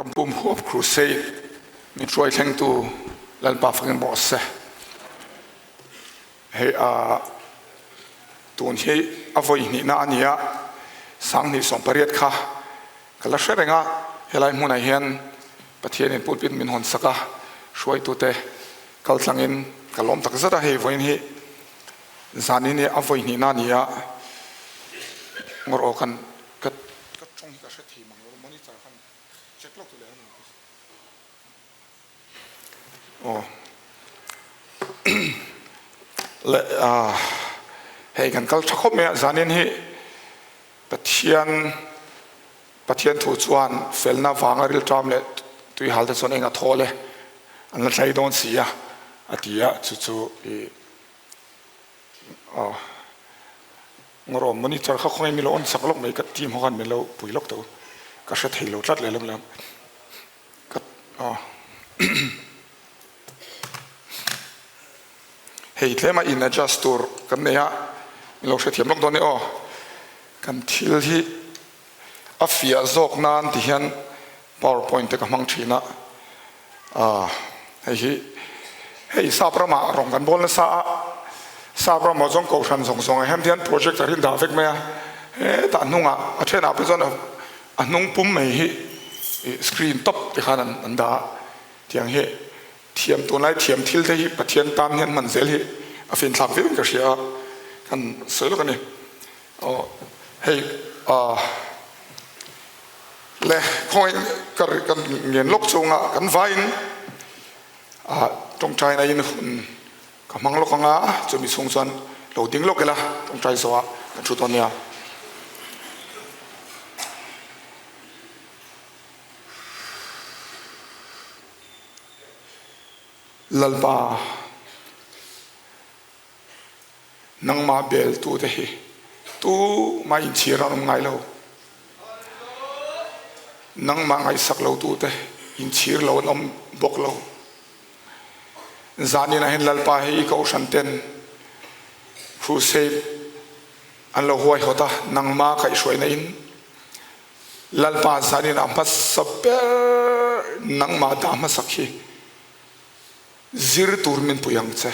Rampum huap Crusade min hruai thlengtu Lalpa fakin rawh se. Hei a tun hi a vawi hnihna a ni a, 2018 kha ka la hre reng a, helai hmunah hian Pathianin pulpit min hawn sak a, hruaitute kal tlangin ka lawm tak zet a, hei vawiin hi zanin hi a vawi hnihna a ni a, ngawr aw kan ka ka tawng hi ka hre thei mang lo, monitor khan check lawk tur leh a ni. Aw le hei kan kal tha khawp mai a zanin hi Pathian Pathian thu chuan felna vanga rilṭam leh tuihal te chuan eng a thawl e an la tlai dawn si a a ti a chu chu i aw ngawrawm monitor kha khawngaih min lo on sak lawk mai ka team ho khan min lo pui lawk tawh ka hre thei lo tlat leh lem. Ka aw Hei tlema in adjust tur kan nei a, min lo hrethiam lawk dawn e aw. Kan thil hi a fiah zawk nan ti hian powerpoint te ka hmang thin a, ah hei hi hei sap ramah rawng kan bawl nasa a, sap ramah chuan kohhran zawng zawng ah hian tihian projector hi an dah vek mai a, hetah hnungah a thenah pawh chuan A hnung pum mai hi screen top te khan an dah a, tiang hi thiam tunlai thiam thil te hi Pathian tan hian hman zel hi a finthlak viau in ka hria a, kan sawi lawk a ni. Aw hei ah le khawngaih ka kan ngen lawk chunga kan vaiin ah tawngtaina in hun Ka hmang lawk anga chumi chhung chuan lo ding lawk ila tawngtai zawh ah kan thu dawn nia. Lalpa nangmah bel tu te hi tumah inchhir an awm ngai lo. Nangmah ngaihsak lo tu te inchhir lo an awm bawk lo. Zanin ah hin Lalpa hi i kohhran ten crusade an lo huaihawt a, nangma kaihhruaina in Lalpa zanin ah hmasa ber nangma dah hmasak hi zir tur min pui ang che.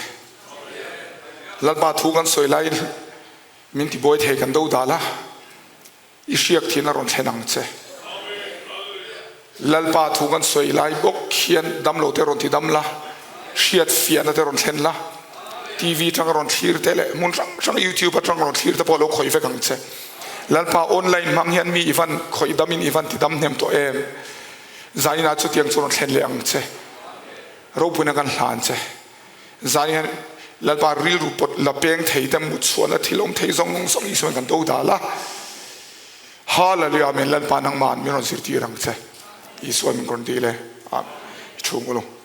Lalpa thu kan sawi laiin min tibuai thei kan do dal a. I hriak thin a rawn thlen ang che. Lalpa thu kan sawi lai bawk hian damlo te rawn ti dam la, hriat fiahna te rawn thlen la, TV atanga rawn thlir te leh hmun hrang hrang YouTube atanga rawn thlir te pawh lo khawih vek ang che. Lalpa online hmang hian mi i van khawih damin i van ti dam hnem tawh em? Zaninah chutiang chu rawn thlen leh ang che. Ropuina kan hlan che. Zan hian Lalpa rilru pawt la peng thei te mut chhuahna thil awm thei zawng zawng Isuan kan do dal a. Hallelujah Amen Lalpa nangmah min rawn zirtir ang che. Isuan min rawn dil e. Amen. I chhung ulung.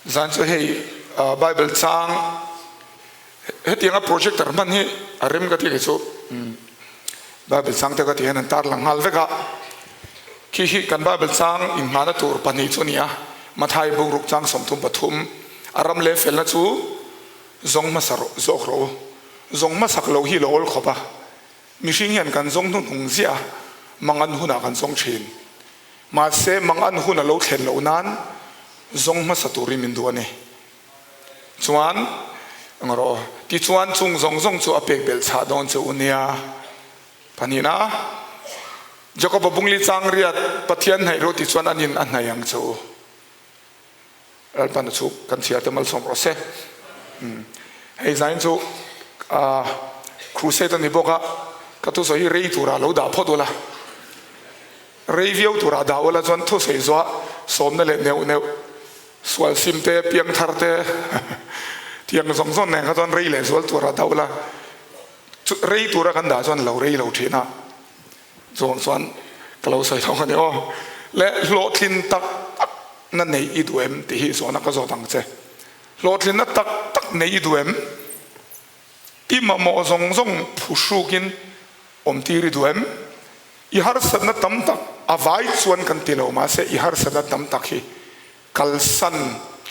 Zan chu hei Bible chang hetianga projector hman hi a rem ka ti kei chu Bible chang te ka ti hian an tar lang nghal vek a, khi hi kan Bible chang inhmahna tur pahnih chu a ni a, Mathai bungruk chang 33 a ram leh felna chu zawng hmasa rawh zawk rawh u, zawng hmasak lo hi lo awl khawp a, mihring hian kan zawng hnuhnung ziah a, mangan hunah kan zawng thin. Mahse, mangan hun a lo thlen loh nan zawng hmasa turin min duh a ni. Chuan, eng rawh aw, tichuan chung zawng zawng chu a pek belh chhah dawn che u nia. Pahnihna, Jakob-a bungli chang riat Pathian hnaih rawh tichuan an in a hnaih ang che u. Lalpan a chu kan chhiar te malsawm rawh se. Hei zain chu crusade a ni bawk a, ka thusawi hi rei turah lo dah phawt ula. Rei viau turah dah ula chuan thusawi zuah sawmna leh neuh neuh, sual sim te, piang thar te tiang zawng zawng nen kha chuan rei leh zual turah dah ula, chu rei tura kan dah chuan lo rei lo thin a, chuang chuan ka lo sawi thawk a ni aw. Le hlawhtlin tak tak na neih i duh em tih hi zawhna ka zawt ang che. Hlawhtlinna tak tak neih i duh em? I mamawh zawng zawng phuhrukin awm tir i duh em? I harsatna tam tak a vai chuan kan ti lo mahse i harsatna tam tak hi. Kalsan,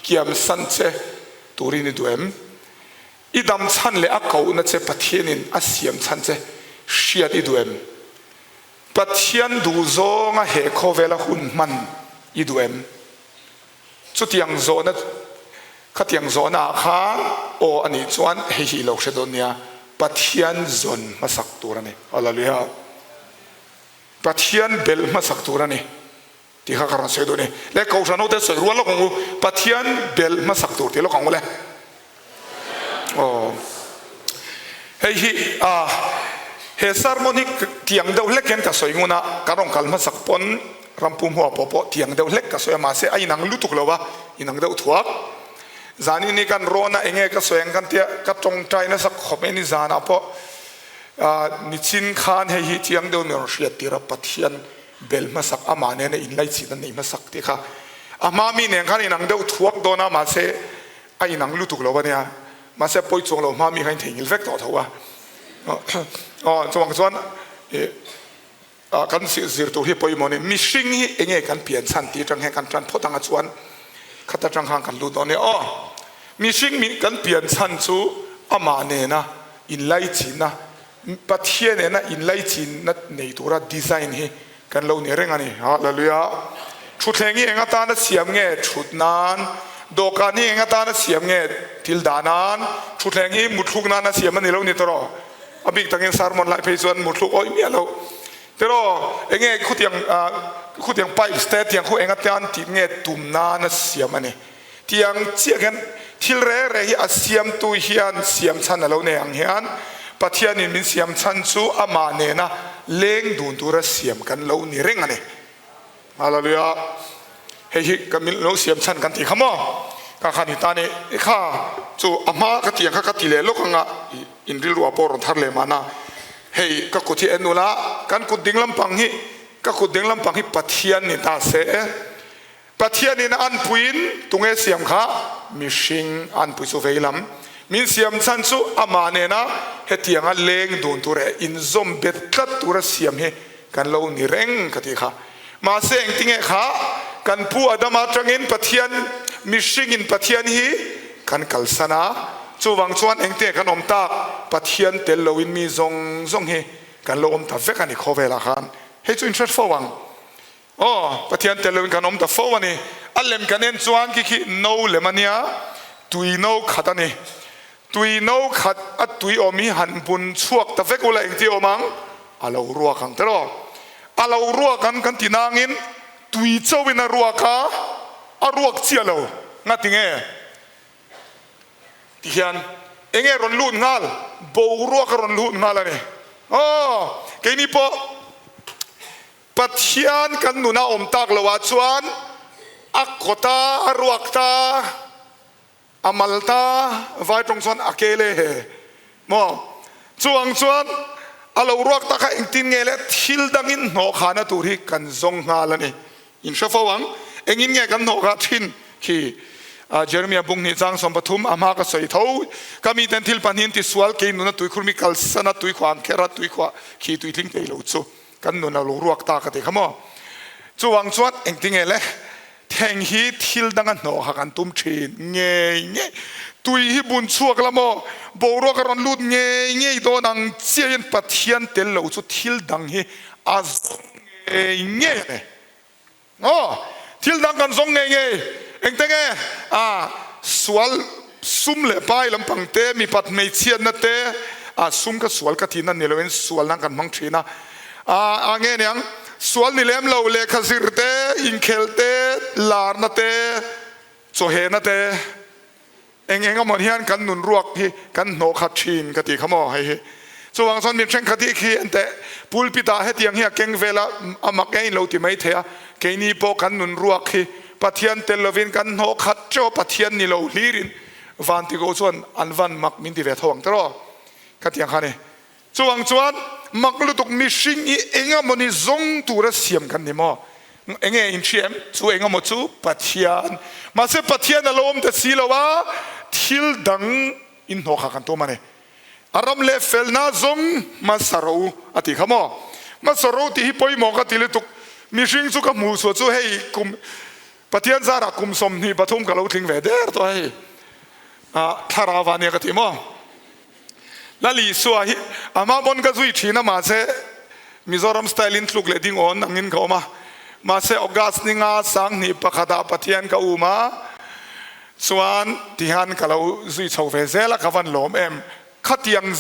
kiamsan che turin i duh em? I dam chhan leh a kohna che Pathianin a siam chhan che hriat i duh em? Pathian duh zawnga he khawvela hun hman i duh em? Chutiang zawhna, khatiang zawhna ah khan aw a nih chuan hei hi i lo hre dawn nia, Pathian zawn hmasak tur a ni. Hallelujah! Pathian belh hmasak tur a ni tih kha ka rawn sawi duh a ni. Le Kohhran hote sawi rual lawk ang u, Pathian belh hmasak tur tih lawk ang u le. Aw. Hei hi a he sermon hi tiang deuh hlek hian ka sawi ngun a, ka rawn kal hmasak pawn rampum hmuah pawh pawh tiang deuh hlek ka sawi a, mahse a inang lutuk lo a, inang deuh thuak. Zanin hi kan rawn a, enge ka sawi ang kan tia ka tawngtai nasa khawp mai a ni zanah pawh nichin khan hei hi chiang deuh ni rawn hriat tir a, Pathian bel hmasak amah nena inlaichhin a nei hmasak tih kha a hma mi nen khan inang deuh thuak dawn a, mahse a inang lutuk lo a nia, mahse a pawi chuang lo hma mi kha in theihnghilh vek tawh tho a, aw chuvang chuan ih kan zir tur hi pawimawh a ni, mihring hi enge kan pian chhan tih atang hian kan tan phawt anga chuan khat atang khan kan lut dawn a nia aw, mihring mi kan pian chhan chu amah nena inlaichinna Pathian nena inlaichinna nei tura design hi kan lo ni reng a ni. Hallelujah! Thutthleng hi eng atana siam nge thut nan? Dawhkan hi eng atana siam nge thil dah nan? Thutthleng hi muthluk nana siam a ni lo ni tawh? A bik takin sermon lai phei chuan muthluk awih miah lo. Tiraw, enge khutiang khutiang pipes te tiang khu eng atan tih nge tum nana siam a ni. Tiang chiah hian thil reng reng hi a siamtu hian siam chhan a lo nei ang hian Pathianin min siam chhan chu amah nena leng dun tura siam kan lo ni reng a ni. Hallelujah. Hei hi ka min lo siam chhan kan tih kha maw? Ka khan i tan i kha chu a hma ka tiang kha ka ti leh lawk anga in rilru ah pawh rawn thar leh mahna hei ka kut hi en ula kan kut ding lampang hi ka kut ding lampang hi Pathian ni ta se. Pathianin a anpuiin tunge siam kha? Mihring a anpui chu veilam. Min siam chhan chu amah nena hetianga leng dun tur eh inzawm bet tlat tura siam hi kan lo ni reng ka tih kha. Mahse engtinge kha kan pu Adama atangin Pathian mihringin Pathian hi kan kalsan a, chuvang chuan engtinge kan awm tak? Pathian tel loin mi zawng zawng hi kan lo awm ta vek a ni khawvelah khan. Hei chu inhre fo ang. Aw, Pathian tel loin kan awm ta fo a ni. A lem kan en chuan khi khi no lem a nia, tui no khat a ni. Tui no khat a tui awm hi han bun chhuak ta vek ula engti awm ang? A lo ruak ang tiraw? A lo ruak ang kan ti nangin tui chauhin a ruak a, a ruak chiah lo. Ngati nge? Ti hian enge rawn lut nghal? Boruak a rawn lut nghal a ni. Aw, keini pawh. Pathian kan nuna awm tak lo ah chuan a kawt a, a ruak ta, a mal ta, vai tawng chuan a ke le he maw? Chuvang chuan a lo ruak tak kha engtin nge le thil dangin hnawh khahna tur hi kan zawng nghal a ni. In hre fo ang, engin nge kan hnawh khah thin khi? Jeremia bung hnih chang 13 a hma ka sawi tho, Ka miten thil pahnihin tisual kei nuna tuikhur mi kalsana tuikhuah an kher a, tuikhuah khi tuitling thei lo chu. Kan nun a lo ruak ta ka ti kha maw? Chuvang chuan engtinge le theng hi thil danga hnawh kha kan tum thin ngei ngei. Tui hi bun chhuak la maw? Boruak a rawn lut ngei ngei dawn ang chiahin Pathian tel lo chu thil dang hi a zawng ngei ngei a ni. Aw, thil dang kan zawng ngei ngei. Engte nge? A, sual, sum leh pai lampang te, mipat hmeichhiatna te, a, sum ka sual ka tihna ni loin sual nan kan hmang thin a. A, a nge niang? Sual ni lem lo, lehkha zir te, inkhel te, larna te, chawhehna te. Eng eng amawn hian kan nun ruak hi kan hnawh khat thin ka ti kha maw hei hi. Chuvang chuan min thenkhat hi khi enteh pulpit ah hetiang hi a keng vel a, a mak e in lo ti mai thei a, keini pawh kan nun ruak hi Pathian tel lovin kan hnawh khat teuh a, Pathian ni lo hlirin van ti ko chuan an van mak min ti ve tho ang tiraw ka ti ang kha ni. Chuvang chuan mak lutuk mihring hi eng emaw ni zawng tura siam kan ni maw? Enge in hria em? Chu eng emaw chu Pathian. Mahse Pathian a lo awm ta si lo a, thil dang in hnawh kha kan tum a ni. A ram leh felna zawng hmasa ro u a ti kha maw? Hmasa ro tih hi pawimawh ka ti lutuk. Mihring chu ka hmuh chhuah chu hei kum. Pathian zarah kum 23 ka lo tling ve der tawh hei. Thlarau a nia ka ti maw? Lal Isua hi a hma pawn ka zui thin a mahse Mizoram style in tluk leh ding awn angin ka awm a. Mahse August ni nga 2001 ah Pathian ka um a chuan tihian ka lo zui chho ve zel a ka van lawm em. Khatiang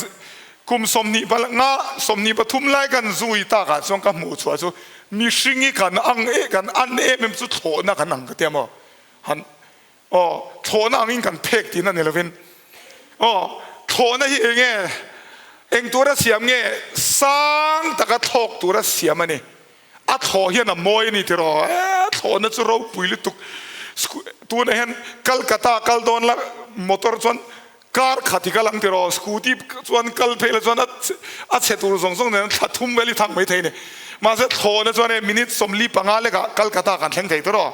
kum 25 23 lai kan zui takah chuan ka hmuh chhuah chu mihring hi kan ang e kan an em em chu thlawhna kan ang ka tia maw? Han Aw, thlawhna angin kan phek tihna ni lovin, aw, thlawhna hi eng nge, eng tura siam nge, sang taka thlawk tura siam a ni. A thlawh hian a mawi a ni tiraw? E, thlawhna chu ropui lutuk. Tunah hian Calcutta kal dawn la, motor chuan car khat i kal ang tiraw? Scooty chuan kal phei la chuan a chhe tur zawng zawng nen thla thum vel i thang mai thei a ni. Mahse thlawhna chuan e minute 45 lekah Calcutta kan thleng thei tiraw?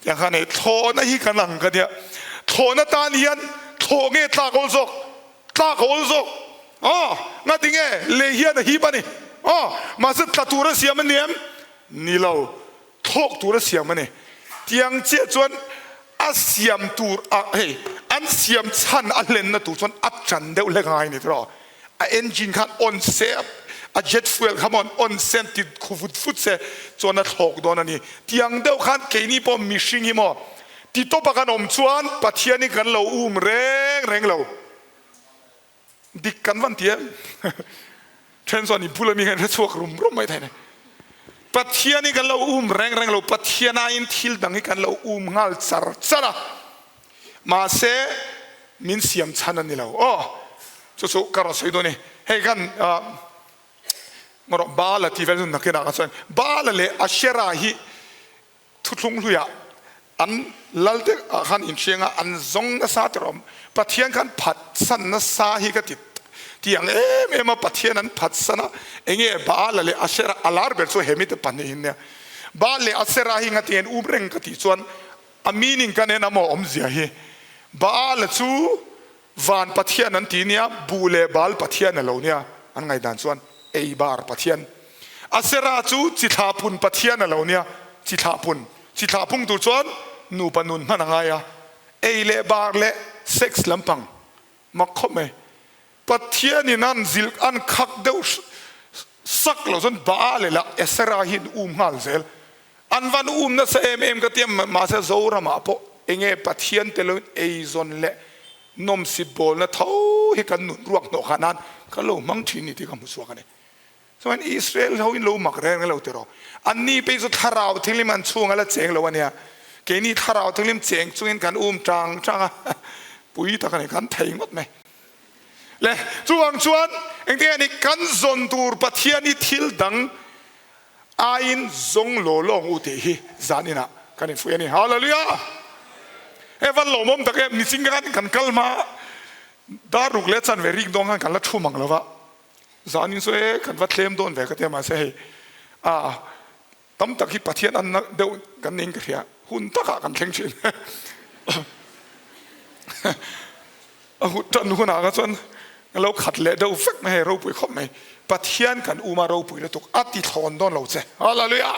Tiang khan hei thlawhna hi kan ang ka nia. Thlawhna tan hian thlawh nge tlak awl zawk? Tlak a awl zawk. Aw, ngati nge lei hian a hip a ni. Aw, mahse tla tur a siam a ni em? Ni lo, thlawk tur a siam a ni. Tiang chiah chuan a siam tur a, hei an siam chhan a hlenna tur chuan a chan deuh hlek angai a ni tiraw? A engine khan on se a jet fuel kha mawn on se an ti khu vut vut se chuan a thlawk dawn a ni. Tiang deuh khan keini pawh mihring hi maw ti tawp a kan awm chuan Pathian hi kan lo um reng reng lo. Dik kan van ti em? Then chuan i bul ami khan hre chhuak rum rum mai thei a ni. Pathian hi kan lo um reng reng lo, Pathian aiin thil dang hi kan lo um nghal char char a. Mahse, min siam chhan a ni lo. Aw, chu chu ka rawn sawi dawn i. Hei khan ngaw rawh, Baala tih vel chu nakinah kha chuan Baala leh Asherah hi thuthlung hluiah an lal te ah khan inhriang a, an zawng nasa te rawh. Pathian khan phatsan nasa hi ka ti tiang em em a, Pathian an phatsan a, enge Baala leh Asherah a lar ber chu hemite pahnihin nia. Baal leh Asherah hi ngatiang um reng ka tih chuan A meaning kan en a maw awmzia hi Baal-a chu van Pathian an ti nia, buh leh bal Pathian a lo nia an ngaihdan chuan ei bar Pathian. Asera chu chi thlah pun Pathian a lo nia, chi thlah pun, chi thlah pung tur chuan nupa nun hman a ngai a, ei leh bar leh sex lampang mak khawp mai. Pathianin an zilh an khak deuh sak lo chuan Baal leh Asera hi an um nghal zel. An van um nasa em em ka ti a, mahse Zoramah pawh enge Pathian te lo eizawn leh nawmsip bawlna tho hi kan nun ruak hnawh kha nan ka lo hmang thin ni tih ka hmu chhuak a ni. Chuan Israel ho in lo mak reng reng lo tiraw? Anni pei chu thlarau thianghlim an chhung a la cheng lo a nia. Keini thlarau thianghlim cheng chungin kan um tang tang a, pui tak a ni, kan thei ngawt mai. Le chuvang chuan engtin nge ni kan zawn tur Pathian hi thil dang aiin zawng law law ang u tih hi zan inah kan infuih a ni. Hallelujah! He van lawmawm tak em, nichin khan kan kal hma dar ruk leh chanve rik dawn khan kan la thu mang lo va, zanin chu e kan va thlem dawn ve ka tia mahse hei a tam tak hi Pathian anna deuh kan niin ka hria, hun takah kan thleng thin. A hut tan hunah kha chuan ka lo khat leh deuh vek mai hei ropui khawp mai. Pathian kan uma ropui lutuk a ti thlawn dawn lo che. Hallelujah!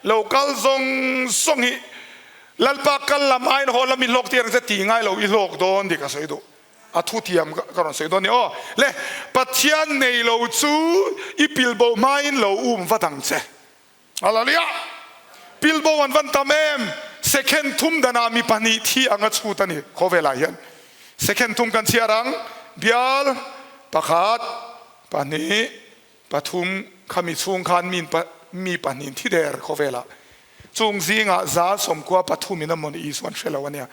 Lo kal zawng zawng hi Lalpa kal lam aiin haw lam i hlawk tir ang che ti ngai lo i hlawk dawn tih ka sawi duh. A thu thiam ka rawn sawi dawn ni aw. Le Pathian nei lo chu i pilbo hmain lo um vat ang che. Hallelujah! Pilbo an van tam em! Second thum danah mi pahnih thi anga chhut a ni khawvelah hian. Second thum kan chhiar ang, bial, pakhat, pahnih, pathum khami chhung khan mi mi pahnih thi der khawvelah. Chung zingah za sawmkua pathum in a mawn Isua an hre lo a nia.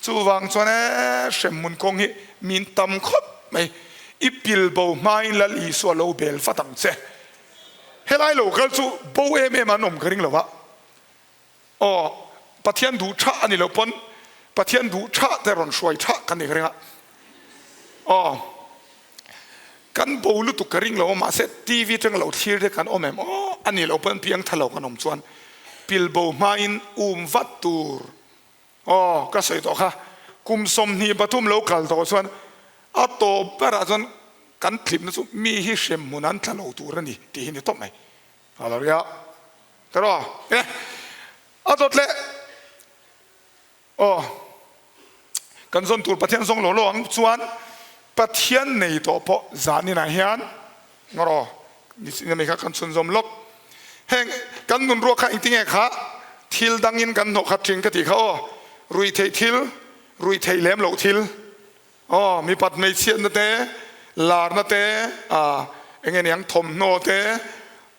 Chuvang chuan e hremhmun kawng hi min tam khawp mai. I pilbo hmain Lal Isua lo bel vat ang che. Helai lo kal chu bo em em an awm ka ring lo a, aw Pathian duh tha a ni lo pawn Pathian duh tha te rawn hruai tha ka ni ka ring a, aw kan bo lutuk ka ring lo a mahse TV atanga lo thlir te kan awm em aw a ni lo pawn piang tha lo kan awm chuan pil bo hmain um vat tur aw ka sawi tawh kha kum 23 lo kal tawh chuan a tawp berah chuan Kan tlipna chu mi hi hremhmun an tla lo tur a ni tih hi ni tawp mai. Hallelujah. Tiraw? E, a dawt leh. Aw, kan zawn tur Pathian zawng lo lo ang chuan Pathian nei tawh pawh zaninah hian ngawraw ni mai kha kan chhunzawm lawk. Heng kan nun ruak kha engtinge kha thil dangin kan hnawh khat thin ka tih kha aw, ruihtheih thil, ruihtheih lem loh thil, aw mipat hmeichhiatna te, larna te, ah enge niang thawmhnaw te,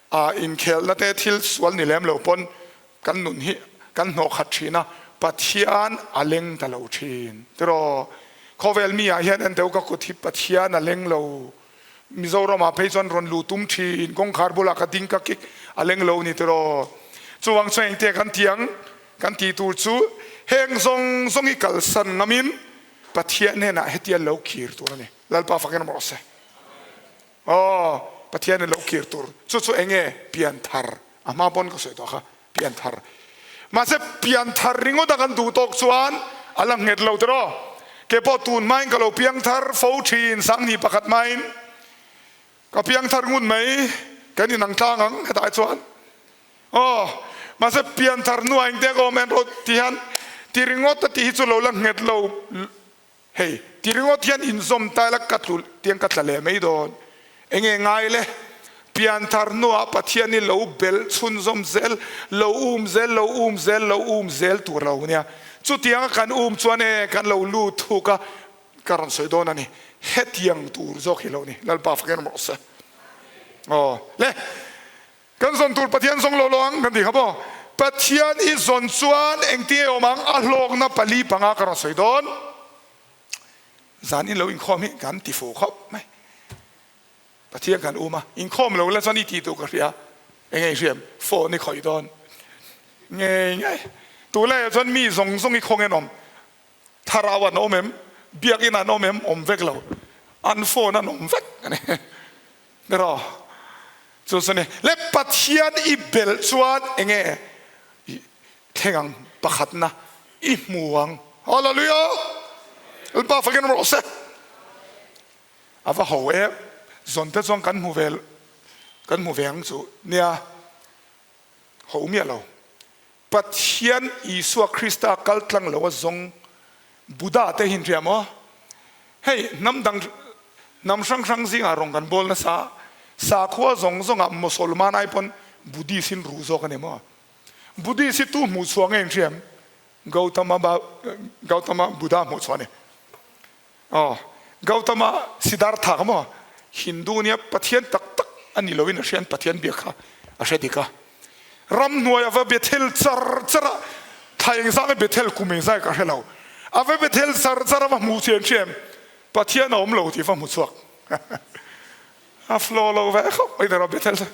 A inkhelhna te thil sual ni lem lo pawn kan nun hi kan hnawh khat thin a, Pathian a leng ta lo thin. Tiraw? Khawvel mi ah hian en teu ka kut hi Pathian a leng lo. Mizoram ah phei chuan rawn luh tum thin, kawngkhar bulah ka ding ka kik a leng lo ni tiraw? Chuvang chuan engtia kan ti ang? Kan tih tur chu heng zawng zawng hi kalsan ngamin Pathian hnenah hetia lo khir tur a ni. Lalpa fakin rawh se. Aw, Pathian in lo kir tur chu chu enge pianthar a hma pawn ka sawi tawh kha pianthar. Mahse pianthar ringawt a kan duh tawk chuan a la nghet lo tiraw. Kei pawh tun hmain ka lo piangthar fo thin Sangni pakhat hmain ka piangthar ngun mai kan inang tlang ang hetah chuan. Aw, mahse pianthar hnuah engte ka awm en rawh ti hian ti ringawt a tih hi chu lo la nghet lo. Hei, ti ringawt hian inzawm ta ila ka tlu tiang ka tla leh mai dawn. Enge ngai le? Pianthar hnuah Pathian hi lo belh chhunzawm zel, lo um zel, lo um zel, lo um zel tur lo nia. Chutianga kan um chuan e, kan lo lut thuk a, ka rawn sawi dawn a ni. Hetiang tur zawk hi lo ni. Lalpa fakin rawh se. Aw le. Kan zawn tur Pathian zawng lo lo ang kan ti kha maw? Pathian i zawn chuan engtin nge awm ang? A hlawkna pali panga ka rawn sawi dawn. Zan in lo inkhawm hi kan ti fu khawp mai. Pathian kan um a, inkhawm lo la chuan i ti tur ka hria. Enge i hriam? Phone i khawih dawn. Ngei ngei. Tunlaiah chuan mi zawng zawng i khawng en awm. Thlarau an awm em? Biakinn an awm em? Awm vek lo. An phone an awm vek a ni. Rawh chu chu ni le Pathian i belh chuan enge i thleng ang pakhatna i hmu ang. Hallelujah! Lalpa fakin rawh se. A va ho em zawn te chuan kan hmu ve kan hmu ve ang chu nia ho miah lo. Pathian Isua Krista kal tlang lo a zawng Buddha te hi inhria maw? Hei hnam dang hnam hrang hrang zingah rawng kan bawl nasa, sakhua zawng zawngah Mosolman ai pawn Buddhist in ruh zawk a ni maw? Buddhist hi tu hmuh chhuah nge inhria em? Gautama Gautama Buddha hmuh chhuah a ni. Aw Gautama Siddhartha kha maw Hindu nia Pathian tak tak a ni loin a hrian Pathian biak kha a hre dik a. Ramhnuai a va Bethel char char a, thla engzah nge Bethel kum engzah nge ka hre lo. A va Bethel char char a va hmuh chian hriam Pathian a awm lo tih va hmu chhuak. A flow lo ve khawp mai tiraw Bethel chu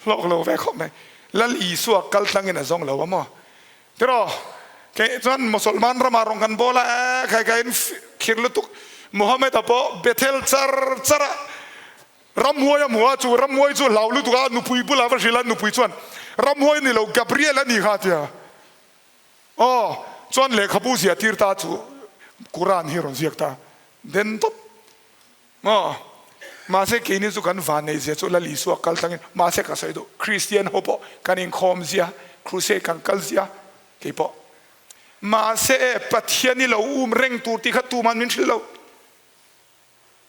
hlawk lo ve khawp mai. Lal Isua kal tlangin a zawng lo a maw? Tiraw kei chuan Mosolman ramah rawn kan bawl a, e khai khai in khir lutuk. Muhammad-a pawh Bethel char char a Ramhuai a hmu a, chu ramhuai chu hlau lutuk a, nupui bulah va hrilh a, nupui chuan, Ramhuai ni lo, Gabriel a ni kha a ti a. Aw, chuan lehkhabu ziah tir ta chu Quran hi rawn ziak ta den tawp. Aw, mahse keini chu kan vanneih zia chu Lal Isua kal tlangin, mahse ka sawi duh, Kristian ho pawh kan inkhawm zia, crusade kan kal zia, kei pawh. Mahse e, Pathian i lo um reng tur tih kha tuman min hrilh lo.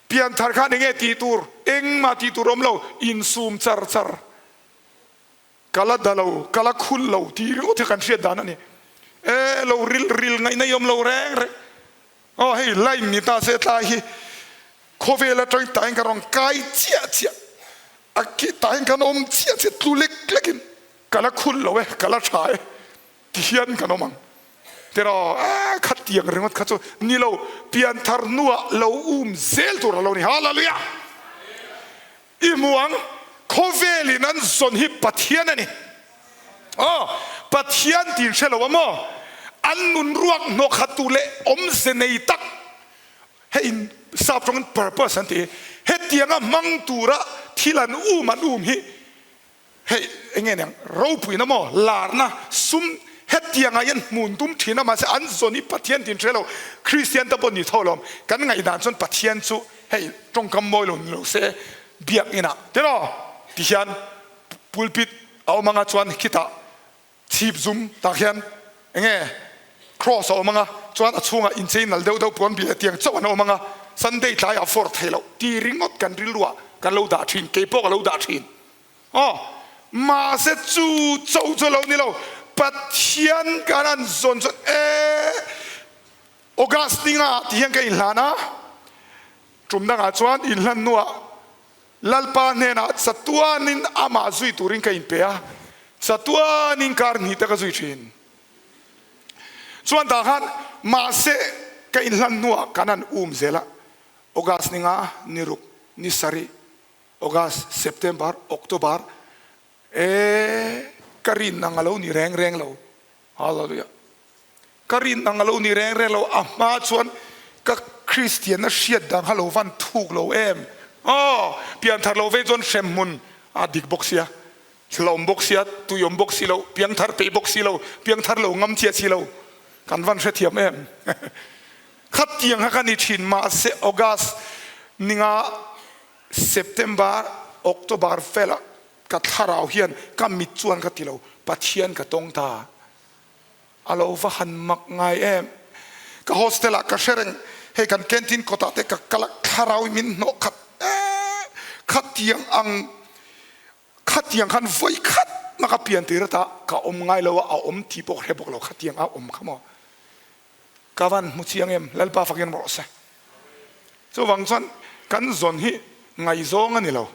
Pianthar khan enge tih tur? Engmah tih tur awm lo, insum char char. Ka la da lo, ka la khul lo tih ringawt hi kan hriat dan a ni. E, lo ril ril ngaihna i awm lo reng reng. Aw hei line ni ta se tlai hi khawvel atang tahin ka rawn kai chiah chiah. A ki tahin kan awm chiah chiah tlu lek lekin ka la khul lo e, ka la tha e. Ti hian kan awm ang. Tiraw a khat tiang ringawt kha chu ni lo, pianthar hnuah lo um zel tur a lo ni. Hallelujah! I hmu ang, khawvelin an zawn hi Pathian a ni. Aw, Pathian tin hre lo a maw? An nun ruak hnawh khat tu leh awmze nei tak, hei in sap tawngin purpose an ti hi, hetianga hmang tura thil an um an um hi Hei enge niang ropuina maw larna sum hetiang ah hian hmun tum thin a mahse an zawn hi Pathian tin hre lo Kristian te pawh ni tho lawm kan ngaihdan chuan Pathian chu hei tawngkam mawi lo ni lo se biakinn ah tiraw ti hian pulpit a awm anga chuan khitah chhip zum tah khian enge. Cross a awm anga, chuan a chhungah inchei nal deuh deuh puan bil tiang chauh an awm anga, Sunday tlaiah for thei loh ti ringawt kan rilruah kan lo dah thin, kei pawh ka lo dah thin. Aw, mahse chu chauh chu lo ni lo, Pathian kan an zawn chuan e, August ninga ah ti hian ka inhlan a, tum dangah chuan inhlan hnuah Lalpa hnenah chatuanin amah zui turin ka inpe a, chatuanin kar hnih te ka zui thin. Chuan tah khan mahse ka inhlan hnuah kan han um zel a, August ninga, ni ruk, ni sarih, August, September, October, e ka rin ang a lo ni reng reng lo. Hallelujah. Ka rin ang a lo ni reng reng lo, a hma chuan ka Kristianna hriat dang kha lo van thuk lo em. Aw, pianthar lo vei chuan hremhmun a dik bawk sia, hlawm bawk sia, tuiawm bawk si lo, piangthar peih bawk si lo, piangthar lo ngam chiah si lo, kan van hrethiam em. Khatiang kha ka ni thin, mahse August ninga September, October velah ka thlarau hian ka mit chuan ka ti lo, Pathian ka tawng ta. A lo va han mak ngai em. Ka hostel ah ka hre reng, hei kan canteen kawt ah te ka kal a, thlarau in min hnawh khat eh, khatiang ang, khatiang khan vawi khat mah ka pian tir ata ka awm ngai lo a, a awm tih pawh ka hre bawk lo, khatiang a awm kha maw. Ka van hmu chiang em, Lalpa fakin rawh se. Chuvang chuan kan zawn hi ngaihzawng a ni lo,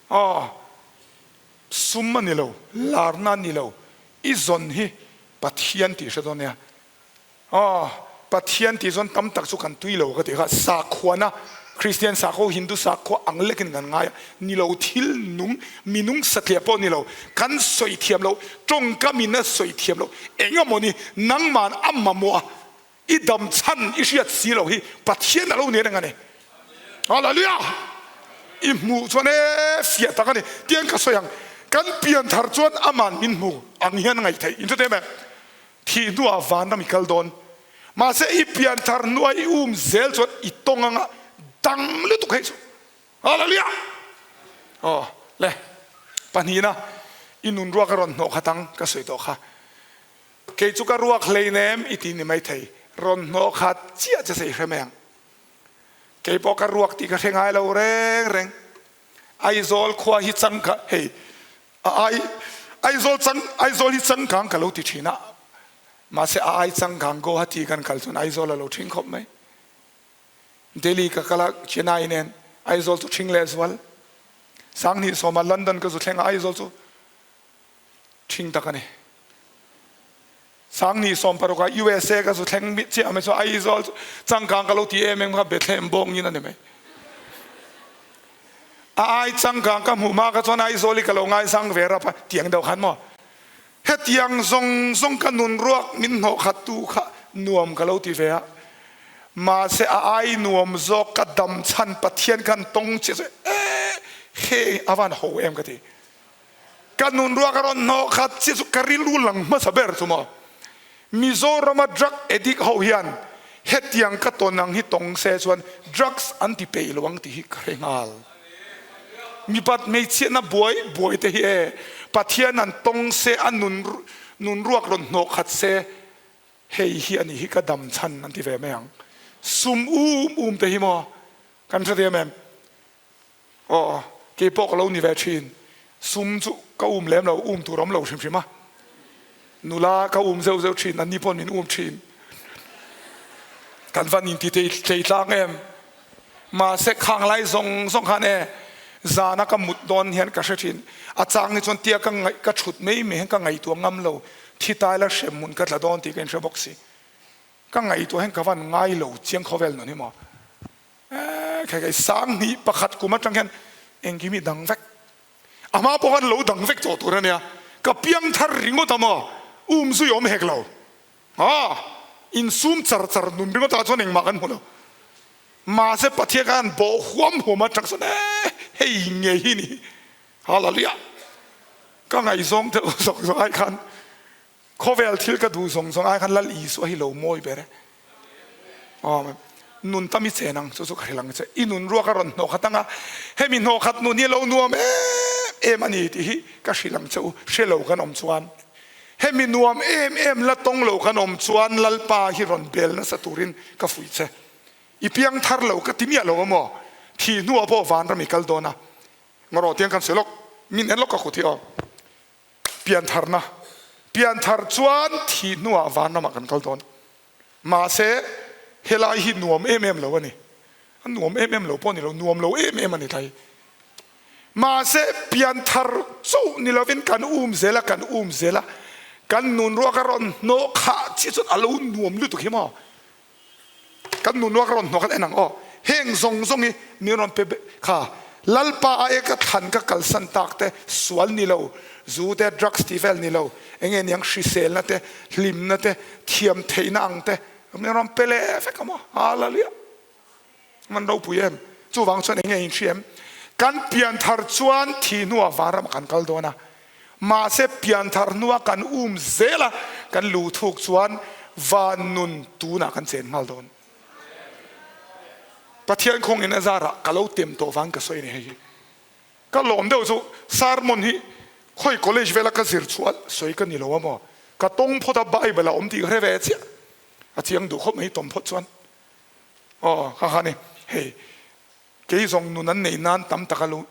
aw sum a ni lo, larna a ni lo, i zawn hi Pathian tih hre dawn nia. Aw Pathian tih zawn tam tak chu kan tui lo ka tih kha, sakhuana Kristian sakhaw, Hindu sakhua ang lekin kan ngai a, ni lo thil nung, minung satliah pawh ni lo, kan sawi thiam lo, tawngkamin a sawi thiam lo, eng emaw ni nangman a mamawh a, i dam chhan i hriat si lo hi Pathian a lo ni reng a ni. Hallelujah! I hmuh chuan e fiah tak a ni. Tiang ka sawi ang, kan pian thar chuan aman min hmu ang hian a ngaih theih. In hre em em? Thih hnuah vanram i kal dawn. Mahse i pian thar hnuah i um zel chuan i tawng anga dang lutuk hei chu. Hallelujah! Aw le, pahnihna i nun ruak a rawn hnawh khat ang ka sawi tawh kha. Kei chu ka ruak hleinem i ti ni maithei, rawn hnawh khat chiah che se i hre mai ang. Kei pawh ka ruak tih ka hre ngai lo reng reng. Aizawl khua hi chang ka hei a ai Aizawl chang Aizawl hi changkang ka lo ti thin a, mahse a ai changkang Guwahati kan kal chuan Aizawl a lo thing khawp mai. Delhi ka kal a Chennai nen Aizawl chu thing lehzual. Sanghnih sawma London ka zu thleng a Aizawl chu Ṭhing tak a ni. Sangni 16 ah USA ka zu thleng chiah mai chu Aizawl chu changkang ka lo ti em em kha Bethlehem bawngin a ni mai. A ai changkang ka hmuh hma kha chuan Aizawl hi ka lo ngaisang ve rap a, tiang deuh khan maw. Hetiang zawng zawng ka nun ruak min hnawh khat tu kha nuam ka lo ti ve a. Mahse a ai nuam zawk ka dam chhan Pathian khan tawng chiah chu eh heng a van ho em ka ti. Ka nun ruak a rawn hnawh khat chiah chu ka rilru lang hmasa ber chu maw. Mizorama drug addict ho hian hetiang ka tawn ang hi tawng se chuan drugs an ti peih lo ang tih hi ka hre nghal. Mipat hmeichhiatna buai buai te hi e Pathian an tawng se a nun nun ruak rawn hnawh khat se hei hi a nih hi ka dam chhan an ti ve mai ang. Sum um um te hi maw kan hre ve em? Aw, kei pawh ka lo ni ve thin. Sum chu ka um lem lo, um tur awm lo hrim hrim a. Nula ka um zeuh zeuh thin, anni paw'n min um thin. Kan van inti tlei tlang em. Mahse khang lai zawng zawng khan e, zana ka mut dawn hian ka hre thin. A chang hi chuan tia ka ngaih ka thut mai mai hian ka ngaihtuah ngam lo, thi tai la hrem hmun ka tla dawn tih ka inhre bawk si. Ka ngaihtuah hian ka van ngai lo chiang khawvel nun hi maw. Khai khai 2001 kum atang hian engkim hi dang vek. A hma pawh khan lo dang vek tawh tur a nia. Ka piang thar ringawt a maw? Um zui awm hek lo. Aa, insum char char nun ringawt ah chuan engmah kan hmu lo. Mahse Pathian khan bawh huam huam atang sawn e hei nge hi ni. Hallelujah. Ka ngaihzawng deuh zawk zawk ai khan Khawvel thil ka duh zawng zawng ai khan Lal Isua hi lo mawi ber e. Amen. Nun tam i chen ang chu chu ka hrilh ang che. I nun ruak a rawn hnawh khat anga hemi hnawh khat nun hi a lo nuam em em a ni tih hi ka hrilh ang che u. Hre lo kan awm chuan. Hemi nuam em em la tawng lo kan awm chuan Lalpa hi rawn bel nasa turin ka fuih che. I piang thar lo ka ti miah lo a maw? Thih hnuah pawh vanram i kal dawn a. Ngarawh tiang kan sawi lawk, min en lawk ka kut hi aw. Piantharna, Pianthar chuan thih hnuah vanramah kan kal dawn. Mahse, helai hi nuam em em lo a ni. A nuam em em lo pawh a ni lo, nuam lo em em a ni thai. Mahse, pianthar chauh ni lovin kan um zel a, kan um zel a, kan nunruak a rawn hnawh khah chiah chuan a lo nuam lutuk hi maw? Kan nunruak a rawn hnawh khan en ang aw. Heng zawng zawng hi min rawn pe kha Lalpa a eka thlan ka kalsan tak te sual ni lo, zu te, drugs tih vel ni lo, enge niang hriselna te, hlimna te, thiam theihna ang te min rawn pe leh vek a maw? Hallelujah! Man ropui em? Chuvang chuan enge in hria em? Kan pianthar chuan thih hnuah vanram ah kan kal dawn a, mahse pianthar hnua kan um zel a, kan luh thuk chuan van nun tunah kan chen nghal dawn. Pathian khawngin a zarah ka lo tem tawh vang ka sawi a ni hei hi. Ka lawm deuh chu sermon hi khawi college vela ka zir chhuah sawi ka ni lo a maw? Ka tawng phawt a Bible a awm tih ka hre ve chiah. A chiang duh khawp mai tawng phawt chuan. Aw kha kha ni hei kei zawng nun an nei nan tam taka lo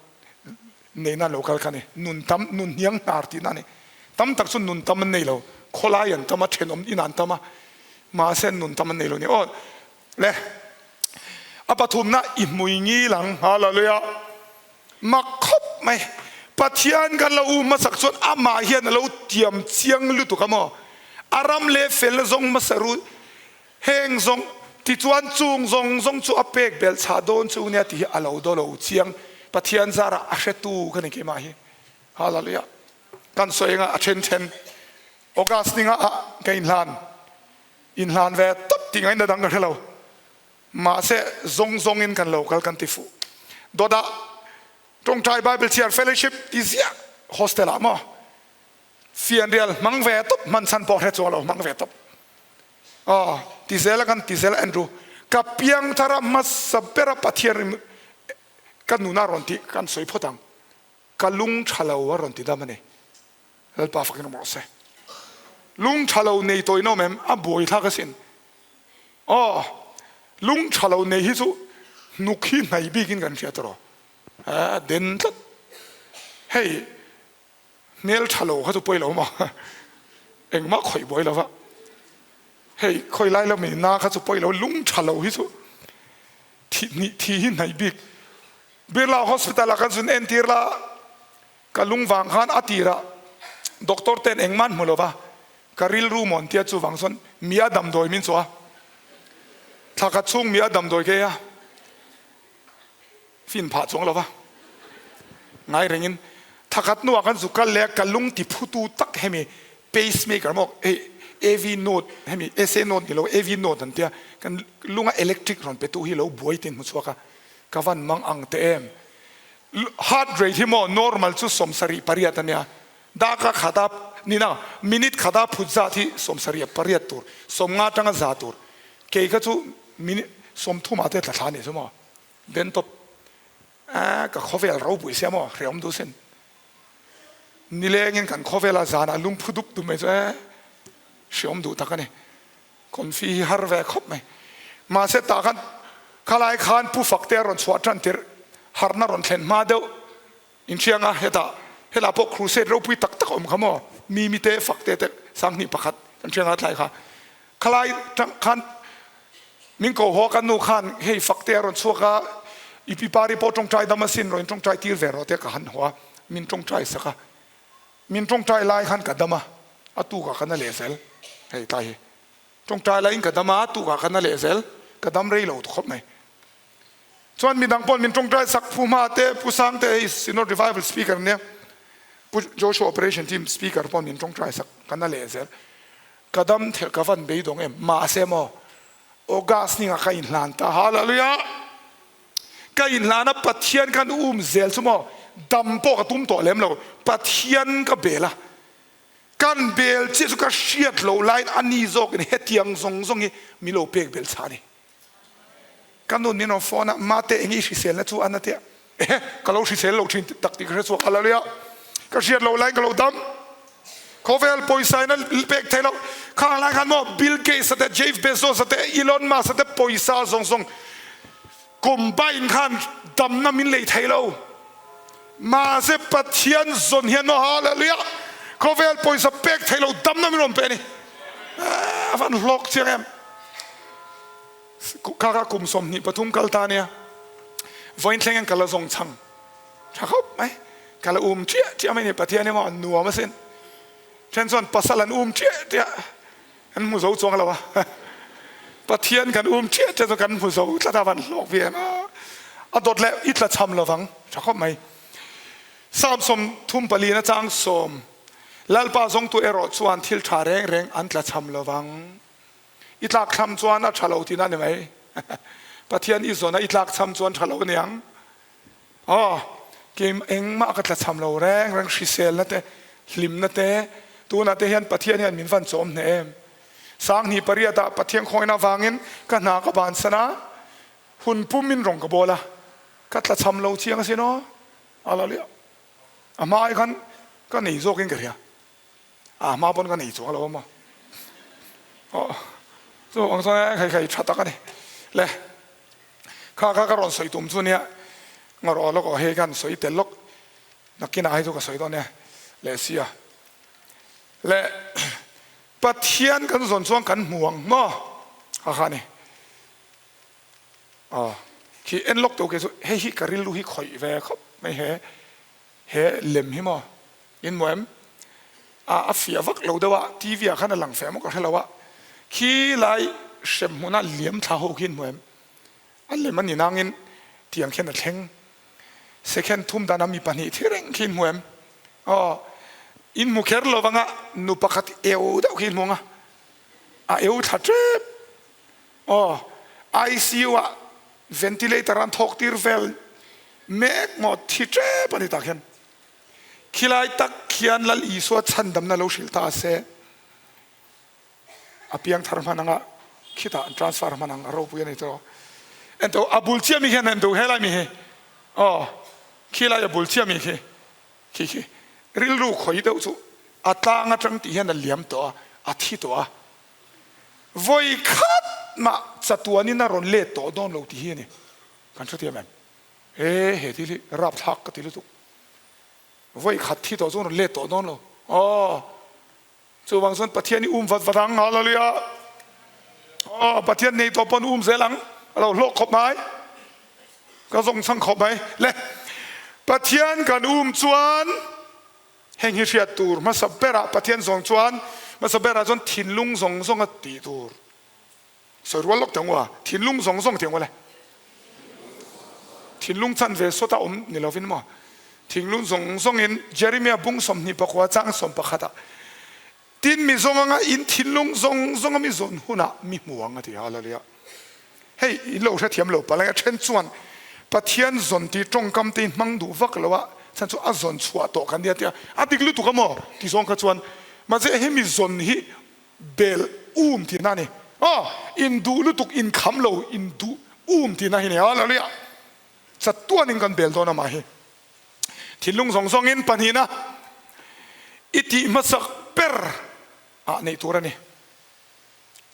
nei nan lo kal kha ni nun tam nun hniang hnar tihna a ni tam tak chu nun tam an nei lo khawlai an tam a thenawm in an tam a mahse nun tam an nei lo ni aw le a pathumna i hmui ngil ang hallelujah mak khawp mai Pathian kan lo u hmasak chuan amah hian a lo tiam chiang lutuk a maw a ram leh felna zawng hmasa ru Heng zawng tichuan chung zawng zawng chu a pek belh chhah dawn chu nia tih hi a lo daw lo chiang. Pathian zarah a hretu ka ni keimah hi. Hallelujah. Kan sawi anga a then then August ninga ah ka inhlan inhlan ve tawp tih ngaihna dang ka hre lo. Mahse zawng zawngin kan lo kal kan ti fuh. Dawtah Tawngtai Bible Chhiar Fellowship ti ziah hostel ah maw fianrial hmang ve tawp hman chhan pawh hre chuang lo hmang ve tawp. Aw, ti zel a kan ti zel a Andrew, ka piangthar a hmasa ber a Pathian rim ka nun a rawn tih kan sawi phawt ang, ka lung tha lo a rawn ti dam a ni. Lalpa fakin awm rawh se. Lung tha lo nei tawh in awm em? A buai thlak asin. Aw, lung tha lo nei hi chu hnuk hi hnai bikin kan hria tawh rawh. A den tlat. Hei. Hmel tha lo kha chu pawi lo maw? Engmah khawih buai lo va. Hei khawi lai lami na kha chu pawi lo, lung tha lo hi chu thi hnih thi hi hnaih bik. Birla Hospital ah kan zun entir la, ka lung vang khan a tirah doctor ten engmah an hmu lo va, ka rilru maw an tia chuvang chuan mi a damdawi min chawh a, thla khat chhung mi a damdawi ka ei a. Fin phah chuang lo va, ngai rengin thakhat hnuah kan zu kal leh a, ka lung ti phutu tak hemi pacemaker maw hei AV node hemi SA node ni lo AV node an tia kan lunga electric rawn petu hi lo buai tin hmu chhuak a, ka van mang ang teh em. Heart rate hi maw normal chu 78 a nia, daka khata nina minute khata phut zat hi 78 tur, 50 atanga za tur, kei kha chu minute 30 ah te tla thla a nih chu maw. Den tawp a ka khawvel ropui sia maw hreawm duh sin. Nilengin kan khawvel a zanah lungphu dup dup mai chu e hreawm duh tak a ni. Confi hi har ve khawp mai. Mahse tah khan khalai khan Pu Fakte a rawn chhuah tan tirh harna rawn thlen hma deuh Inhrianga hetah helah pawh crusade ropui tak tak a awm kha maw? Mimi te Fakte te 2001 kan hrianga tlai kha khalai tang khan min ko haw kan nu khan hei Fakte a rawn chhuak a i pi pari pawh tawngtai dam asin rawn tawngtai tir ve rawh te ka han haw a min tawngtai sak a min tawngtai lai khan ka dam a a tukah ka na leh zel hei tlai hi tawngtai laiin ka dam a a tukah ka na leh zel ka dam rei lo khawp mai. Chuan midang pawh min tawngtai sak Pu Hma te, Pu Sang te hei Synod Revival Speaker ania, Pu Joshua Operation Team Speaker pawh min tawngtai sak ka na leh zel. Ka dam thelh ka van beidawng em? Mahse maw August ningah ka inhlan ta, Hallelujah! Ka inhlan a Pathian khan um zel chu maw dam pawh ka tum tawh lem lo, Pathian ka bel a, kan bel chiah chu ka hriat loh laiin ani zawkin hetiang zawng zawng hi min lo pek bel chah a ni. Ka nun min rawn phone a, Mate eng i hriselna chu an a tia. Ehe, ka lo hrisel lo thin tak tih ka hre chhuak. Hallelujah! Ka hriat loh laiin ka lo dam. Khawvel pawisa in a pek thei lo. Khang lai khan maw Bill Gates a te, Jeff Bezos a te, Elon Musk a te pawisa zawng zawng combine khan damna min lei thei lo. Mahse Pathian zawn hian maw Hallelujah khawvel pawisa pek thei lo damna min rawn pe a ni. A van hlawk chiang em. Kha kha kum 23 kal ta nia. Vawiin thleng hian ka la zawng chhang. Tha khawp mai. Ka la um chiah chiah mai ni Pathian hi maw nuam asin. Then chuan pasal an um chiah chiah an hmu zo chuang lo a. Pathian kan um chiah chiah chu kan hmu zo tlat a van hlawk ve em a. A dawt leh i tla cham lovang. Tha khawp mai. Psalm 34 na chang sawm Lalpa zawngtu erawh chuan thil tha reng reng an tla cham lovang. I tlak thlam chuan a tha lo tihna a ni mai. Pathian i zawn a i tlak cham chuan tha lo a niang. Aw, keim engmah ka tlachham lo reng reng hriselna te, hlimna te, tunah te hian Pathian hian min van chawm hneh em? 2008 ah Pathian khawngin avangin ka hna ka bansan a, hun pum in rawng ka bawl a, ka tlachham lo chiang asin aw, a la liah. A hma ai khan ka nei zawkin ka hria. A hma pawn ka nei chuang lo a maw? Aw, chu ang chuan hei hei tha tak a ni. Le. Kha kha ka rawn sawi tum chu nia, ngaw rawh lawk aw hei khan sawi tel lawk, nakinah hei chu ka sawi dawn nia leh sia. Le Pathian kan zawn chuan kan hmu ang maw? Kha kha a ni. Aw khi en lawk tawh ke chu hei hi ka rilru hi khawih ve khawp mai he he lem hi maw in hmu em? A a fiah vak lo deuh a TV ah khan a lang fe maw ka hre lo a khi lai hrem hmuna liam thla ho khi in hmu em? A lem a ni nangin tiang khian a thleng. Second thum dana mi pahnih thi reng khi in hmu em? Aw, in hmu kher lo vanga nu pakhat eu deuh khi in hmu ang a, a eu thla tep. Aw, ICU ah ventilator an thawk tir vel mek maw thi tep a ni tak hian. Khilai tak khian Lal Isua chhandamna lo hrilh ta se. A piang thar hman anga khitah an transfer hman ang a ropui a ni tawh. Ento a bul chiah mi hian an duh helai mi hi aw khilai a bul chiah mi khi khi khi rilru khawi deuh chu a tlang atang tih hian a liam tawh a a thi tawh a vawi khat mah chatuanin a rawn let tawh dawn lo tih hi a ni kan hrethiam em e he thil hi rapthlak ka ti lutuk vawi khat thi tawh chu a rawn let tawh dawn lo aw. Chuvang chuan Pathian i um vat vat ang, Hallelujah! Aw, Pathian nei tawh pawn um zel ang, a lo hlawk khawp mai, ka zawng chhang khawp mai. Le, Pathian kan um chuan heng hi hriat tur hmasa berah Pathian zawng chuan hmasa berah chuan thinlung zawng zawnga tih tur. Sawi rual lawk teh ang u a, thinlung zawng zawng tih ang u le. Thinlung chan ve sawt a awm ni lovin maw? Thinlung zawng zawngin Jeremiah bung 24 chang 11 ah Tin mi zawng anga in thinlung zawng zawnga mi zawn hunah mi hmu ang a ti. Hallelujah. Hei in lo hrethiam lo palh a then chuan Pathian zawn tih tawngkam te in hmang duh vak lo a chhan chu a zawn chhuah tawh kan nia tia a dik lutuk a maw ti zawng kha chuan mahse hemi zawn hi Bel um tihna a ni. Aw, in duh lutuk in kham lo, in duh um tihna hi a ni. Hallelujah! Chatuanin kan bel dawn amah hi. Thinlung zawng zawngin pahnihna i tih hmasak ber ah neih tur a ni.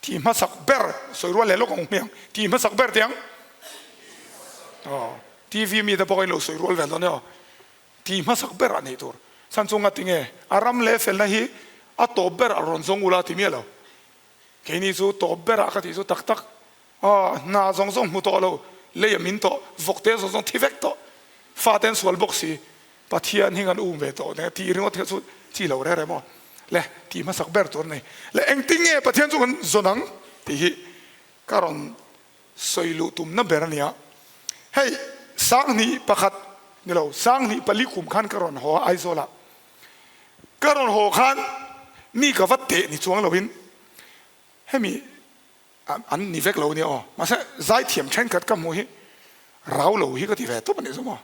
Tih hmasak ber, sawi rual leh lawk ang hmiang, tih hmasak ber tih ang. Aw, TV mite pawh in lo sawi rual vel dawn e aw. Tih hmasak ber ah neih tur. Chhan chu ngati nge a ram leh felna hi a tawp ber ah rawn zawng ula ti miah lo. Keini chu tawp ber ah ka tih chu tak tak aw hna zawng zawng hmu tawh lo, lei a min tawh, vawk te zawng zawng thi vek tawh, fa te an sual bawk si, Pathian hi kan um ve tawh nen tih ringawt hi chu chi lo reng reng maw le tih hmasak ber tur a ni. Le engtin nge Pathian chu kan zawn ang tih hi ka rawn Sawi luh tumna ber a nia. Hei 1001 ni lo 2004 kum khan ka rawn haw a Aizawl ah. Ka rawn haw khan mi ka va teh ni chuang loin hemi an ni vek lo nia aw. Mahse zaithiam thenkhat ka hmuh hi rau lo hi ka ti ve tawp a nih chu maw.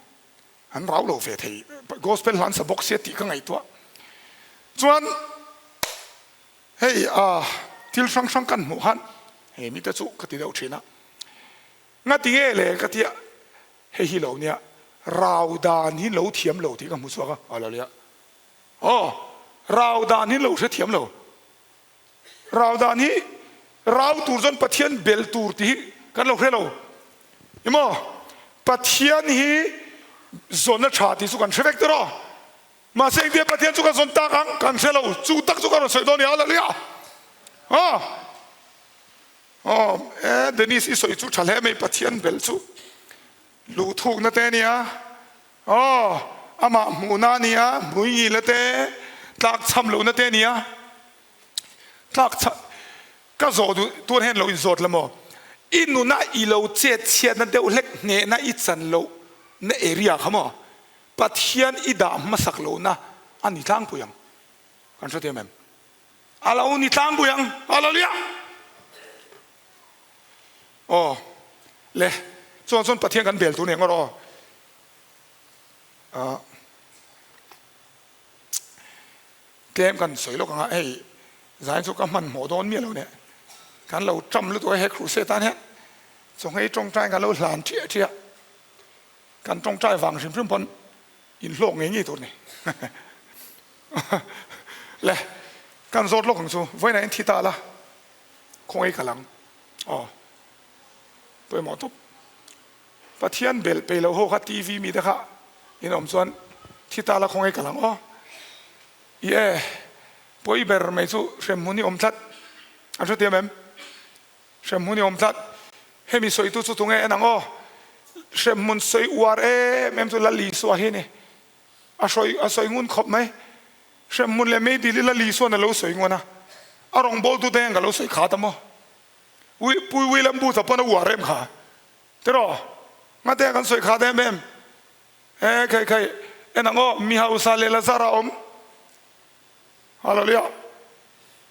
An rau lo ve thei gospel hlan sa bawk sia tih ka ngaihtuah chuan Hei a thil hrang hrang kan hmuh khan hei mite chu ka ti deuh thin a, ngati nge le ka tia hei hi lo nia rau dan hi lo thiam lo tih ka hmu chhuak a, hallelujah aw. Rau dan hi lo hrethiam lo. Rau dan hi rau tur chuan Pathian bel tur tih hi kan lo hre lo. Emaw Pathian hi zawn a tha tih chu kan hre vek tiraw? Mahse engtia Pathian chu kan zawn tak ang kan hre lo. Chu tak chu ka rawn sawi dawn a ni. Hallelujah! Aw aw e Dennis i sawi chu tha hle mai Pathian bel chu luhthukna te a nia. Aw, amah hmuhna a ni a, hmui ngila te, tlak chham lohna te a ni a. Tlak chham, ka zawh duh tur hian lo inzawt la maw? I nuna i lo chet chhiatna deuh hlek hnehna i chan loh na area kha maw? Pathian i dah hmasak lohna a ni tlangpui ang. Kan hrethiam em? A lo ni tlangpui ang. Hallelujah! Aw le, chuan chuan Pathian kan bel tur nen ngawt aw. Ah, tlem kan sawi lawk anga hei zain chu ka hmanhmawh dawn miah lo nia. Kan lo ṭam lutuk a he crusade tan hian chawngei ṭawngṭai kan lo hlan ṭhiah ṭhiah. Kan ṭawngṭai vang hrim hrim pawn inhlawk ngei ngei tur ni. Le, kan zawt lawk ang chu vawiinah in thi ta la. Khawngaih ka lang aw pawimawh tawp. Pathian belh peih loh ho kha TV mi te kha in awm chuan thi ta la khawngaih ka lang aw. I e pawi ber mai chu hremhmun i awm tlat an hre tiam em? Hremhmun i awm tlat hemi sawitu chu tunge en ang aw. Hremhmun sawi uar em em chu Lal Isua hi a ni. A sawi a sawi ngun khawp mai. Hremhmun leh meidil ila Lisuan a lo sawi ngun a, a rawngbawltute hian ka lo sawi khat a maw? Ui Pui William Booth-a pawn a uar em kha? Tiraw? Ngate kan sawi khat em em? E khai khai, en ang aw, mi hausa leh Lazara awm. Hallelujah.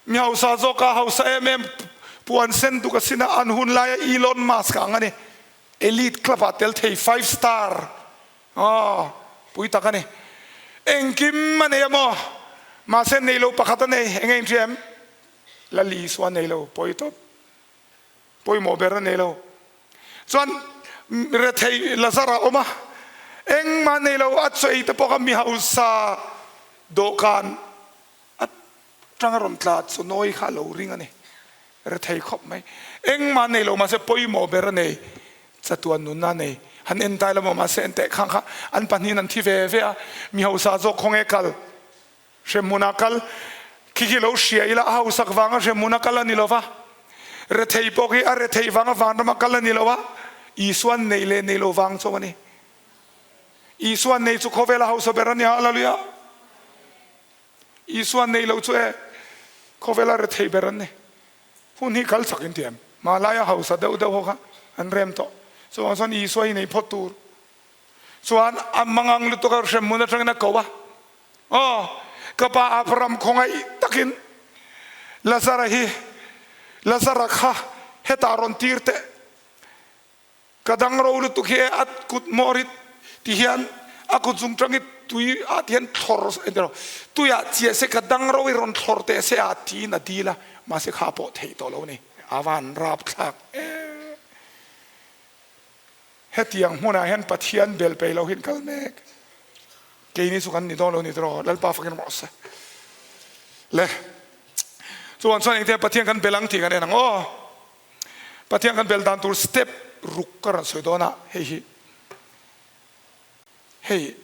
Mi hausa zawk a hausa em em puan sen duk a sin a, an hun laia Elon Musk ang a ni. Elite club ah tel thei five star. Aw, pui tak a ni. Engkim a nei a maw? Mahse nei lo pakhat a nei, enge in hria em? Lal Isua nei lo, pawi tawp. Pawimawh ber a nei lo. Chuan rethei Lazara a awm a, engmah nei lo, a chaw ei te pawh kha mi hausa dawhkan atanga rawn tla chaw nawi kha a lo ring a ni. Rethei khawp mai. Engmah nei lo mahse pawimawh ber a nei, chatuan nunna a nei. Han en tai lo maw mahse en teh khang kha an pahnihin an thi ve ve a, mi hausa zawk khawnge kal, hremhmunah kal, khi khi lo hria ila a hausak vanga hremhmuna kal a ni lo va, rethei pawh khi a rethei vanga vanrama kal a ni lo a, Isuan nei leh nei lo vang chauh a ni. Isuan nei chu khawvela hausa ber a ni a, Hallelujah! Isua nei lo chu e, khawvela rethei ber an ni. Hun hi kal chak in ti em? Hmalaia hausa deuh deuh ho kha an rem tawh. Chuvang chuan Isua hi nei phawt tur. Chuan a mangang lutuk a hremhmun atangin a ko a, Aw, ka pa Abraham khawngaih takin Lazara hi, Lazara kha hetah rawn tir teh. Ka dang ro lutuk hi e, a kut hmawr hi ti hian a kut zung tang hi tui ah ti hian thlawr engti ro tui ah chiah se ka dang ro hi rawn thlawr teh se a tiin a dil a, mahse kha pawh theih tawh lo ni, a van rap thlak em. Hetiang hmunah hian Pathian bel peih lo hian kal mek keini chu kan ni dawn lo ni tiraw Lalpa fakin rawh se le chuan chuan engtia Pathian kan bel ang tih kan en ang aw. Pathian kan bel dan tur step ruk ka rawn sawi dawn a, hei hi hei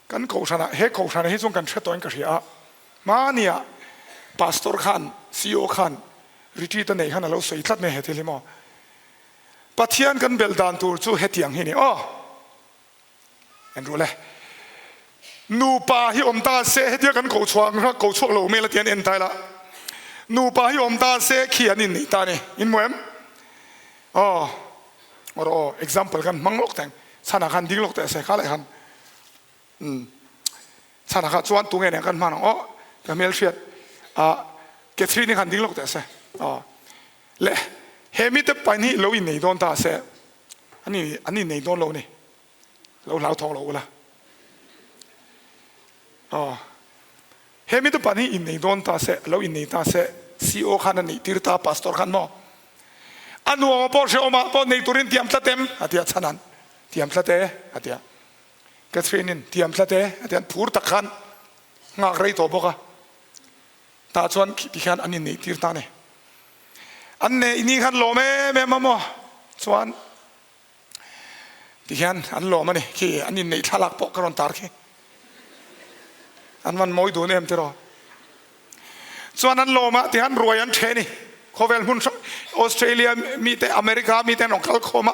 kan kohhranah he kohhranah hi chuan kan hre tawhin ka hria a, hmaniah pastor khan CEO khan retreat a neih khan a lo sawi tlat mai he thil hi maw. Pathian kan bel dan tur chu hetiang hi a ni aw. En ruh le. Nupa hi awm ta se hetia kan ko chhuak ang ko chhuak lo hmel a tian en ta ila. Nupa hi awm ta se khi an innei ta a ni. In hmu em? Aw. Aw rawh aw. Example kan hmang lawk teng. Chhanah khan ding lawk teh se kha leh khan. Umm. Chhanah kha chuan tunge nen kan hman ang aw. Ka hmel hriat. Ah Catherine-i khan ding lawk teh se. Aw. Le he mite pahnih lo innei dawn ta se. Ani an innei dawn lo ni. Lo hlau thawk lo ula. Aw. He mite pahnih innei dawn ta se, lo innei ta se, CO khan a neih tir ta, pastor khan maw? A nuam a pawh hrehawm ah pawh nei turin tiam tlat em? A ti a, chhan an tiam tlat e, a ti a. Catherine in tiam tlat e, a ti a, an phur tak khan nghak rei tawh bawk a. Tah chuan khi ti hian an inneih tir ta a ni. An neih ni khan lawm em em a maw? Chuan ti hian an lawm a ni. Khi an inneih thlalak pawh ka rawn tar khi. An van mawi dun em tiraw? Chuan an lawm a ti hian ruai an ṭhe ni. Khawvel hmun hrang Australia mite America mite an rawn kal khawm a.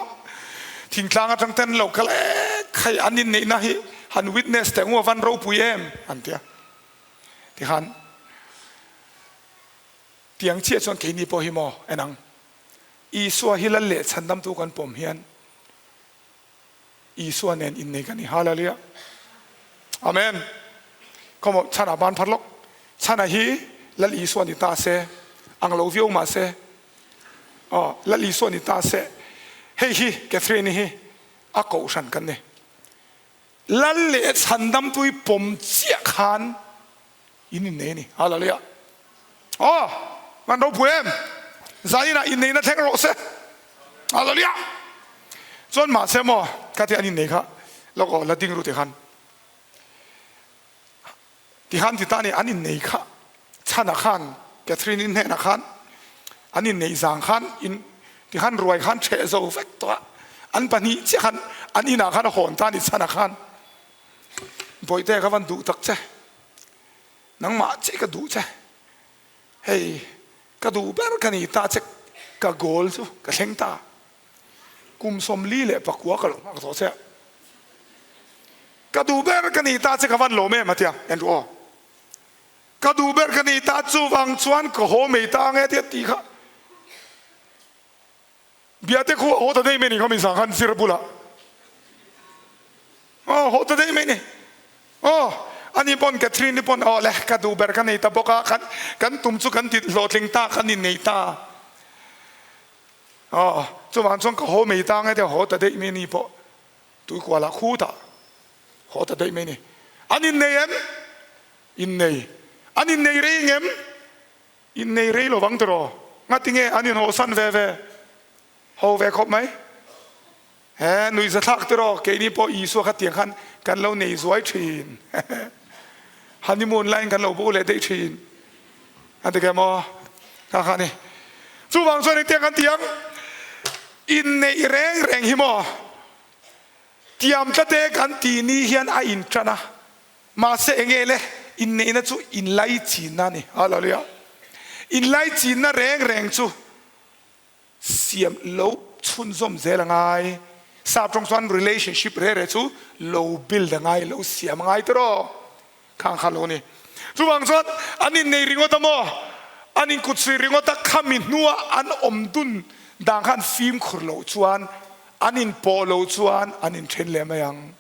Thingtlang aṭang ten lo kal e khai an inneihna hi han witness teh ngu a van ropui em an ti a. Tikhan tiang chiah chuan keini pawh hi maw en ang. Isua hi lal leh chhandamtu kan pawm hian Isua nen innei kan ni. Hallelujah. Amen. Khawmaw chhana ban phar lawk. Chhana hi Lal Isua ni ta se, ang lo viau mah se, aw Lal Isua ni ta se, hei hi Catherine-i hi a kohhran kan ni. Lal leh chhandamtui pawm chiah khan in innei a ni. Hallelujah. Aw, kan ropui em? Zaninah inneihna thleng rawh se. Hallelujah. Chuan mahse maw, ka ti an innei kha lawk aw, la ding ru ti khan. Ti khan ti ta ni, an innei kha chhanah khan Catherine in hnenah khan an inneih zang khan in ti khan ruai khan ṭheh zo vek tawh a, an pahnih chiah khan an inah khan a hawn ta ni chhanah khan Bawihte ka van duh tak che, nangmah chiah ka duh che, hei ka duh ber ka ni ta che ka goal chu ka thleng ta, kum 44 ka lo nghak tawh che a. Ka duh ber ka ni ta che ka van lawm em a tia en ru aw. Ka duh ber ka ni ta chuvang chuan ka haw mai ta ange tia tih kha Biate khu a haw ta daih mai ni kha min sang khan zir bulah aw haw ta daih mai ni aw ani pawn Catherine ni pawn aw le ka duh ber ka nei ta bawk a kan kan tum chu kan ti hlawhtling ta kan innei ta aw chuvang chuan ka haw mai ta ange tia haw ta daih mai ni pawh Tuikualah khutah haw ta daih mai ni. An innei em? Innei. An innei rei ngem? Innei rei lovang tiraw? Ngatinge an inhawhsan ve ve? Ho ve khawp mai. He nuihza thlak tiraw? Keini pawh Isua kha tiang khan kan lo nei zuai thin. Honeymoon laiin kan lo bo leh daih thin. An ti ke maw? Kha kha ni. Chuvang chuan engtiang kan ti ang? Inneih reng reng hi maw? Tiam tlate kan tih ni hian a intan a. Mahse enge le? Inneihna chu inlaichinna a ni. Hallelujah. Inlaichinna reng reng chu siam lo chhunzawm zel a ngai. Sap tawng chuan relationship re re chu lo build a ngai, lo siam a ngai tiraw? Khang kha lo ni. Chuvang chuan an innei ringawt a maw? An inkutsuih ringawt a, khami hnua an awm dun dan kha an fimkhur loh chuan, an inpawh loh chuan an inthen leh mai ang.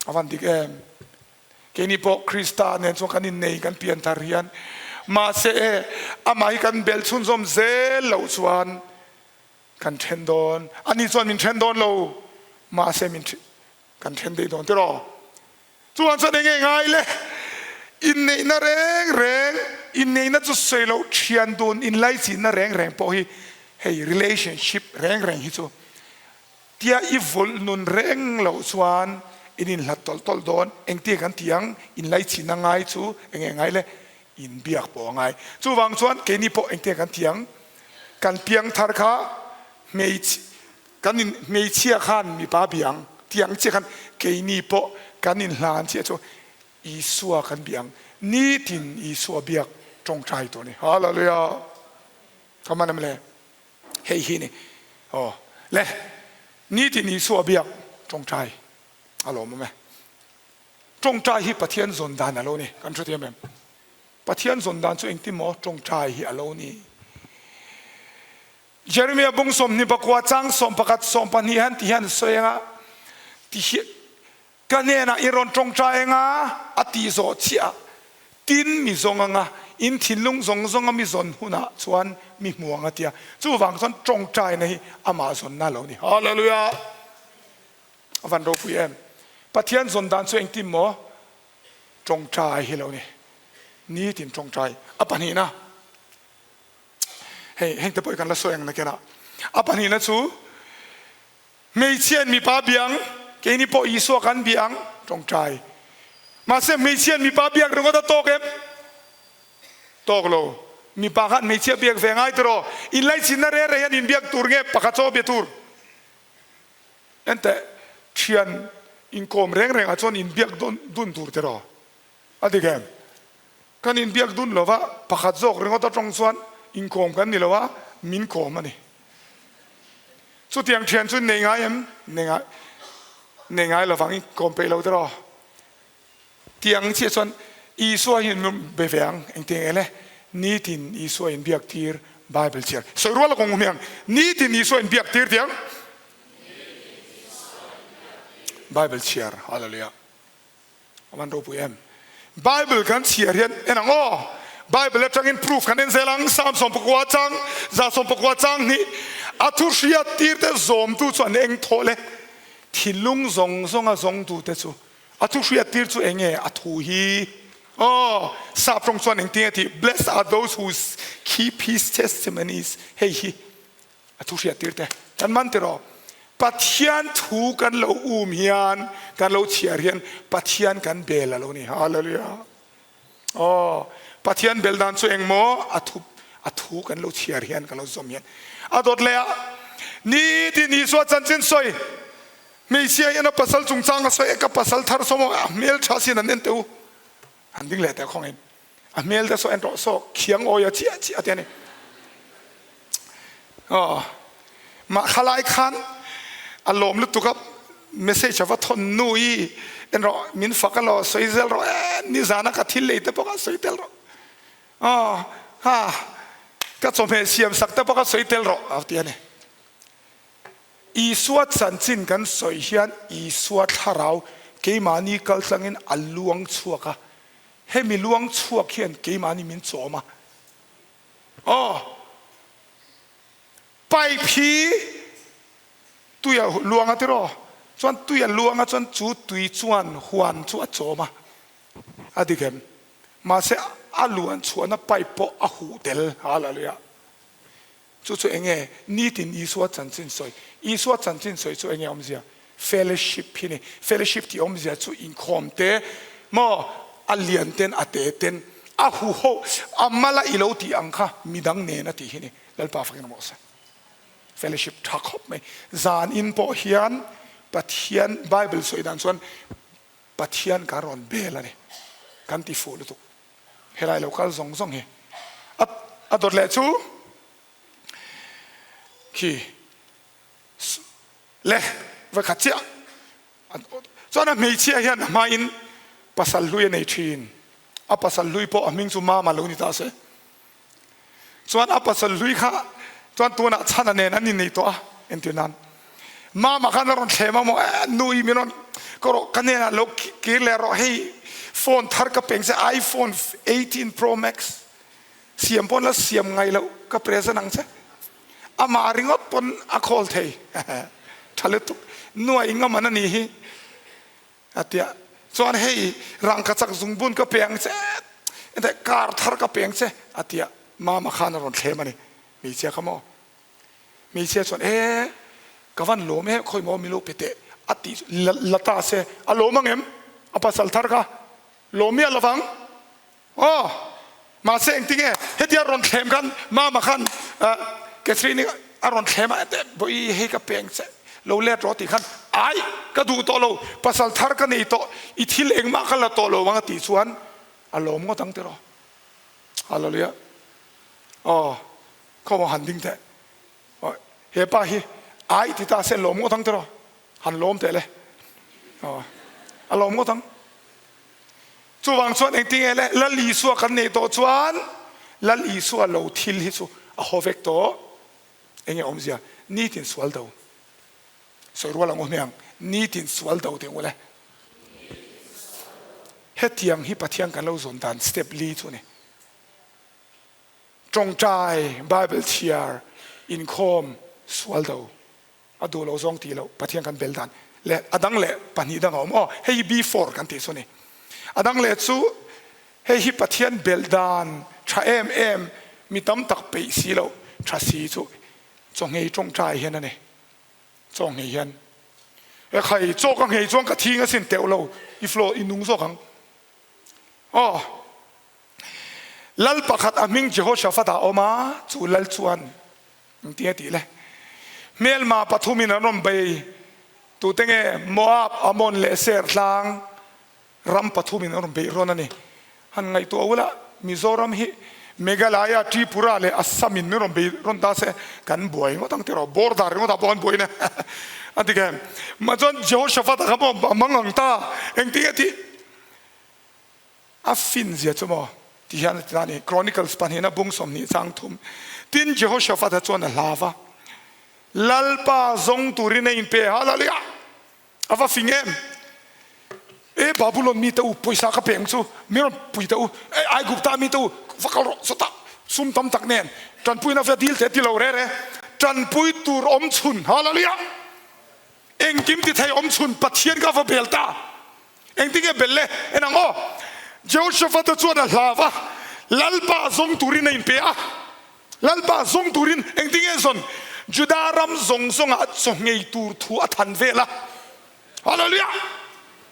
A van dik em? Keini pawh Krista nen chuan kan innei, kan pian thar hian mahse e, amah hi kan belh chhunzawm zel loh chuan kan then dawn. Ani chuan min then dawn lo, mahse min kan then daih dawn tiraw? Chuan chuan enge ngai le? Inneihna reng reng, inneihna chu sawi loh thian dun inlaichinna reng reng pawh hi hei relationship reng reng hi chu Tia i vulh nun reng loh chuan in inhlat tawlh tawlh dawn. Engtia kan ti ang? Inlaichin a ngai chu eng nge ngai le? Inbiak pawh a ngai. Chuvang chuan keini pawh engtia kan ti ang? Kan piang thar kha hmeichhi kan in hmeichhia khan mipa bia ang ti ang chiah khan keini pawh kan inhlan chiah chu Isua kan bia ang. Nitin Isua biak tawngtai tur a ni. Hallelujah! Ka man em le? Hei hi ni aw le nitin Isua biak tawngtai a lawm awm e. Tawngtai hi Pathian zawn dan a lo ni kan hre thiam em? Pathian zawn dan chu engtin maw tawngtai hi a lo ni. Jeremiah bung 24 chang 11 12 hian ti hian sawi anga ti hi Ka hnenah i rawn tawngtai anga a tih zawh chiah tin mi zawng anga in thinlung zawng zawnga mi zawn hunah chuan mi hmu ang a ti a. Chuvang chuan tawngtaina hi amah zawnna a lo ni. Hallelujah! A van ropui em! Pathian zawn dan chu engtin maw? Tawngtai hi lo ni. Nitin tawngtai. A pahnihna, hei hengte pawh hi kan la sawi ang nakinah. A pahnihna chu Hmeichhiain mipa biang, keini pawh Isua kan biang, tawngtai. Mahse hmeichhiain mipa biak ringawt a tawk em? Tawk lo. Mipa khan hmeichhia biak ve ngai tiraw? Inlaichinna reng reng hian inbiak tur nge pakhat chaw bia tur? Enteh, thian inkawm reng rengah chuan inbiak dun tur tiraw? A dik em? Kan inbiak dun lo va, pakhat zawk ringawt atawng chuan inkawm kan ni lo a, min kawm a ni. Chutiang thian chu nei ngai em? Nei ngai, nei ngai lovang inkawm peih lo tiraw? Tiang chiah chuan Isua hi an be ve ang, engtiang eng le? Nitin Isua inbiak tir Bible chhiar. Sawi rual a kawng hmiang, nitin Isua inbiak tir tiang Bible chhiar. Hallelujah. A van ropui em. Bible kan chhiar hian en ang aw. Bible atangin proof kan en zel ang, Psalm 19 chang, 119 chang hnih, a thu hriat tir te zawmtu chu an eng thaw le, thinlung zawng zawnga zawngtu te chu A thu hriat tir chu eng nge a thu hi? Aw, sap tawng chuan engtin nge tih? Blessed are those who keep his testimonies. Hei hi a thu hriat tir te kan man tiraw? Pathian thu kan lo um hian, kan lo chhiar hian Pathian kan bel a lo ni. Hallelujah. Aw, Pathian bel dan chu eng maw? A thu, a thu kan lo chhiar hian, kan lo zawm hian. A dawt leh ah, nitin Isua chanchin sawi, hmeichhia hian a pasal chungchang a sawi e, ka pasal thar saw maw, a hmel tha sin an en teh u. An ding leh teh khawngin. A hmel te saw en rawh saw, khiang awi a chiah chiah te a ni. Aw, mah khalai khan a lawm lutuk a, message a va thawn nu i en rawh, min fak a law, sawi zel rawh e, nizana ka thil lei te pawh kha sawi tel rawh. Aw, ha, ka chawhmeh siam sak te pawh kha sawi tel rawh a ti a ni. Isua chanchin kan sawi hian Isua thlarau keimahni kaltlangin a luang chhuak a, hemi luang chhuak hian keimahni min chawm a. Aw, pipe hi tui a luang a tiraw? Chuan tui a luang a chuan chu tui chuan huan chu a chawm a, a dik em? Mahse a luan chhuahna pipe pawh a huh tel, hallelujah. Chu chu enge nitin Isua chanchin sawi? Isua chanchin sawi chu enge awmzia? Fellowship hi ni. Fellowship tih awmzia chu inkhawm te maw a lian ten a te ten a huho a mala i lo tih ang kha midang nen a tih hi ni. Lalpa fakin a mawh se. Fellowship tha khawp mai. Zan in pawh hian Pathian Bible sawi dan chuan Pathian kan rawn bel a ni. Kan ti fuh lutuk. Helai lo kal zawng zawng hi a a dawt leh chu khi le va khat chiah chuan a hmeichhia hian a hmain pasal hlui a nei thin a pasal hlui pawh a hming chu mama lo ni ta se Chuan a pasal hlui kha chuan tunah chhana nen an innei tawh a, entir nan Mama khan a rawn thlem a maw, eh nu i min rawn ka rawh ka hnenah lo kir leh rawh hei phone thar ka peng che iPhone 18 Pro Max siam pawn la siam ngai loh ka present ang che amah ringawt pawn a call thei tha lutuk nuai ngaman a nih hi. A tia chuan hei rangkachak zungbun ka pe ang che, enteh car thar ka pe ang che a tia mama khan a rawn thlem a ni. Hmeichhia kha maw? Hmeichhia chuan e ka van lawm e khawi maw milo pe teh a tih chu la ta se a lawm ang em? A pasal thar kha lawm miah lovang. Aw, mahse engtinge hetia rawn thlem khan Mama khan Catherine-i a rawn thlem a, ete bawi hei ka peng che lo let rawh tih khan ai ka duh tawh lo, pasal thar ka nei tawh, i thil engmah ka la tawh lo ang a tih chuan a lawm ngawt ang tiraw. Hallelujah. Aw, khawmaw han ding teh. Aw, he pa hi ai ti ta se lawm ngawt ang tiraw. Han lawm teh le. Aw, a lawm ngawt ang. Chuvang chuan engtinge le Lal Isua kan neih tawh chuan Lal Isua lo thil hi chu a haw vek tawh. Enge awmzia? Nitin sual do. Sawi rual ang u hmiang. Nitin sual do tih ang u le. Hetiang hi Pathian kan lo zawn dan step li chu a ni. Tawngtai, Bible chhiar, inkhawm, sual do. A duh lo zawng tih loh Pathian kan bel dan leh a dang leh pahnih dang a awm aw. Hei hi B4 kan tih chu a ni. A dang leh chu hei hi Pathian bel dan tha em em mi tam tak peih si loh tha si chu chawnghei tawngtai hian a ni. Chawnghei hian e khai chaw ka nghei chuan ka thing asin teuh lo i flow i nung zawk ang aw. Lal pakhat a hming Jehoshaphat a awm a, chu lal chuan engtin a tih le? Hmelma pathumin an rawn bei tute nge? Moab, Ammon leh Seir tlang ram pathumin an rawn beih rawn a ni. Han ngaihtuah ula, Mizoram hi Meghalaya, Tripura leh Assam in min rawn bei rawn ta se kan buai ngawt ang tiraw? Border ringawt ah pawh kan buai na a ti khem. Mah chuan Jehoshaphat a kha maw a mang ang ta, engtin nge tih? A fin zia chu maw ti hian a ti ta a ni. Chronicles pahnihna bung 20 chang thum. Tin, Jehoshaphat-a chuan a hlau va, Lalpa zawng turin a inpe. Hallelujah! A va fing em! E Babulon mite u, pawisa ka peng chu min rawn pui teh u. E Aigupta mite u, va kal rawh sawtah sum tam tak nen tanpuina va dil teh ti lo re re. Tanpui tur awm chhun. Hallelujah! Engkim ti thei awm chhun Pathian ka va bel ta. Engtin nge bel le? En ang aw. Jehoshaphat-a chuan a hlau a, Lalpa zawng turin a inpe a. Lalpa zawng turin engtin nge zawn? Juda ram zawng zawngah chaw nghei tur thu a than vel a. Hallelujah!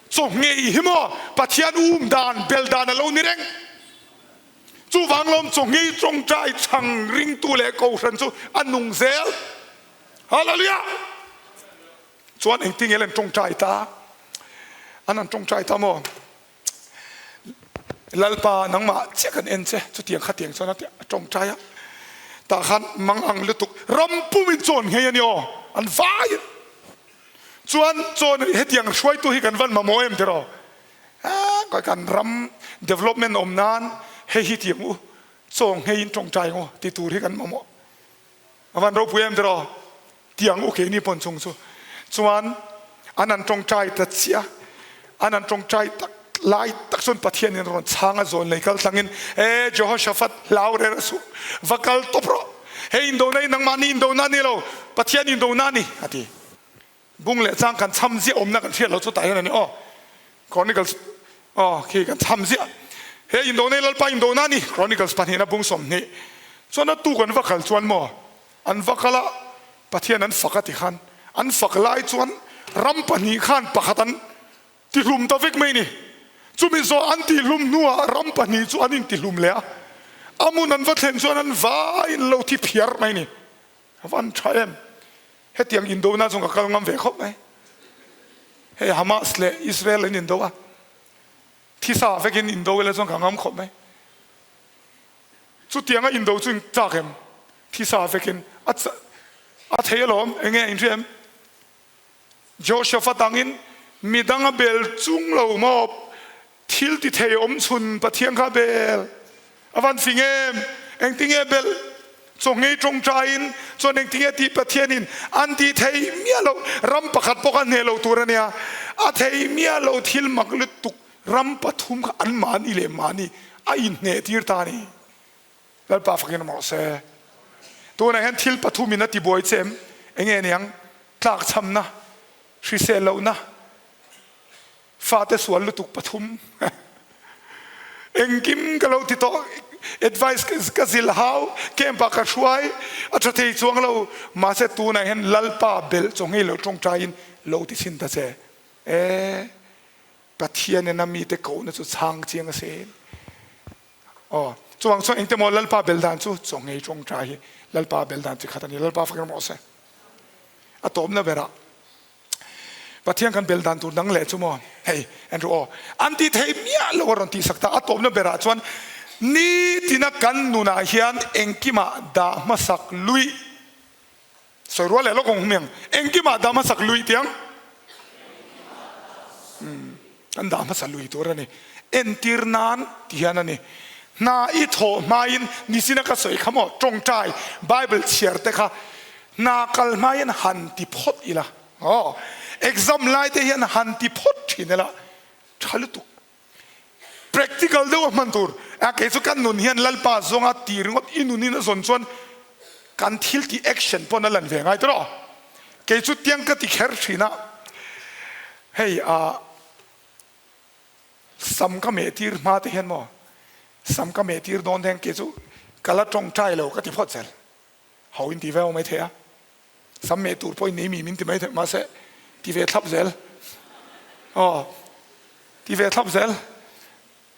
Chaw nghei hi maw Pathian um dan, bel dan a lo ni reng. Chuvang lawm chaw nghei tawngtai chhang ringtu leh kohhran chu a nung zel. Hallelujah! Chuan engtin nge an tawngtai ta? An an tawngtai ta maw? Lalpa nangmah chiah kan en che chutiang khatiang chuan a tawngtai a. Tah khan mang ang lutuk ram pumin chawn nghei a ni aw an vai in. Chuan chawn hetiang hruaitu hi kan van mamawh em tiraw? Aa kan ram development awm nan hei hi tiang u chaw nghei in tawngtai ang u ti tur hi kan mamawh. A van ropui em tiraw? Tiang u keini pawn chung chu chuan an an tawngtai ta chiah an an tawngtai tak lai tak chuan Pathian in rawn chhang a zawn lei kal tlangin e Jehoshaphat hlau reh reh suh va kal tawp rawh hei indona hi nangmahni indona a ni lo Pathian indona a ni a ti. Bung leh chang kan cham ziah awmna kan hriat loh chu tah hian a ni aw. Chronicles aw khi kan cham ziah. He indona hi Lalpa indona a ni. Chronicles pahnihna bung 20 chuan a tuk an va kal chuan maw an va kal a Pathian an fak a ti khan an fak lai chuan ram pahnih khan pakhat an tihlum ta vek mai ni. Chumi zawh an tihlum hnuah ram pahnih chu an intihlum leh a. A hmun an va thlen chuan an vaiin lo thi phiar mai ni. A van tha em? Hetiang indona chu ka kal ngam ve khawp mai. Hei Hamas leh Israel an indo a, thisa vekin indo ila chuan ka ngam khawp mai. Chutianga indo chu in chak em? Thisa vekin a a thei alawm, enge in hria em? Joseph-a tangin midang a bel chung lo maw? Thil ti thei awm chhun Pathian kha bel a van fing em? Engtinge bel chaw ngei tawngtaiin chuan engtinge tih Pathianin an tih thei miah loh ram pakhat pawh kha hneh lo tur a nia. A thei miah lo thil mak lutuk ram pathum kha an mahni leh mahni a inhneh tir ta a ni. Lalpa fakin awm rawh se. Tunah hian thil pathumin a tibuai che em? Enge niang? Tlakchhamna, hrisel lohna, Fate sual lutuk pathum engkim ka lo ti tawh advice ka zil hau camp ah ka hruai a tha thei chuang lo mahse tunah hian Lalpa belh chaw ngei lo tawngtaiin lo ti chhin ta che e Pathian in a mite kohna chu chhang chiang a sin aw chuvang chuan engte maw Lalpa bel dan chu chaw ngei tawngtai hi Lalpa bel dan chi khat a ni Lalpa fakin rawh se a tawpna berah Pathian kan bel dan tur dang leh chu maw hei en ru aw an ti thei miah lo a rawn tih sak ta a tawpna berah chuan nitina kan nunah hian engkimah dah hmasak luih sawi rual leh lawk ang hmiang engkimah dah hmasak luih tiang kan dah hmasa lui tur a ni entir nan ti hian a ni hna i thawh hmain nichina ka sawi kha maw tawngtai bible chhiar te kha Hna kal hma hian han ti phawt ila aw, exam lai te hian han ti phawt thin ila tha lutuk. Practical deuh a hman tur a kei chu kan nun hian Lalpa zawnga ti ringawt i nun in a zawn chuan kan thil tih action pawn a lan ve ngai tawh. Kei chu tiang ka ti kher thin a, hei ah sam ka meh tir hma te hian maw sam ka meh tir dawn te hian kei chu ka la tawngtai lo ka ti phawt zel. Ho in ti ve mai thei a, sam meh tur pawhin nei mi min ti mai thei mahse ti ve thlap zel aw ti ve thlap zel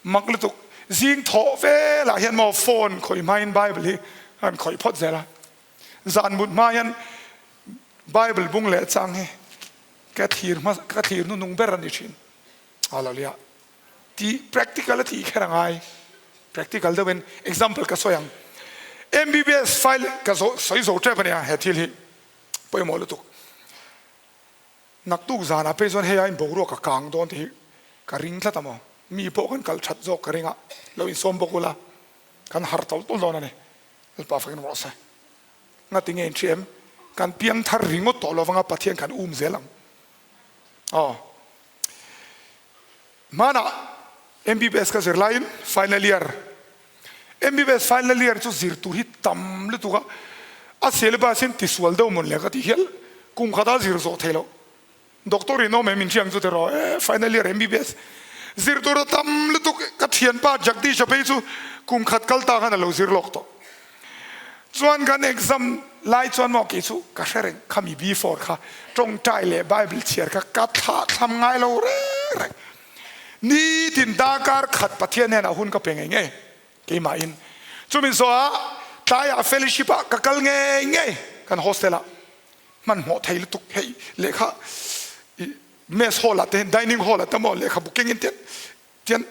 mak lutuk. Zing thawh velah hian maw phone khawih hmain Bible hi an khawih phawt zel a. Zan mut hma hian Bible bung leh chang hi ka thlir hma ka thlir hnuhnung ber a ni thin. Hallelujah. Tih practical a tih kher a ngai. Practical deuhin example ka sawi ang. MBBS file ka sawi zo tep a nia he thil hi pawimawh lutuk. Naktuk zanah phei chuan hei aiin boruak a kang dawn tih hi ka ring tlat a maw? Mi pawh kan kal that zawk ka ring a, lo insawm bawk ula, kan har tawlh tawlh dawn a ni. Lalpa fakin rawh se. Ngati nge inhria em? Kan piang thar ringawt tawh lovanga Pathian kan um zel ang. Aw. Hmanah MBBS ka zir laiin final year, MBBS final year chu zir tur hi tam lutuk a, a syllabus in tisual deuh mawn le ka ti hial, kum khata zir zawh theih loh. Doctor in awm em in hriang chu ti rawh e, final year MBBS zir tur a tam lutuk, ka thianpa Jagdish a phei chu kum khat kal ta khan a lo zir lawk tawh. Chuan kan exam lai chuan maw kei chu ka hre reng khami before kha tawngtai leh Bible chhiar kha ka thlah thlam ngai lo reng reng. Nitin darkar khat Pathian hnenah hun ka pe ngei ngei keimahin. Chumi zawhah tlaiah fellowship ah ka kal ngei ngei kan hostel ah hmanhmawh thei lutuk hei lehkha mess hall ah te hian dining hall ah te maw lehkha booking in tian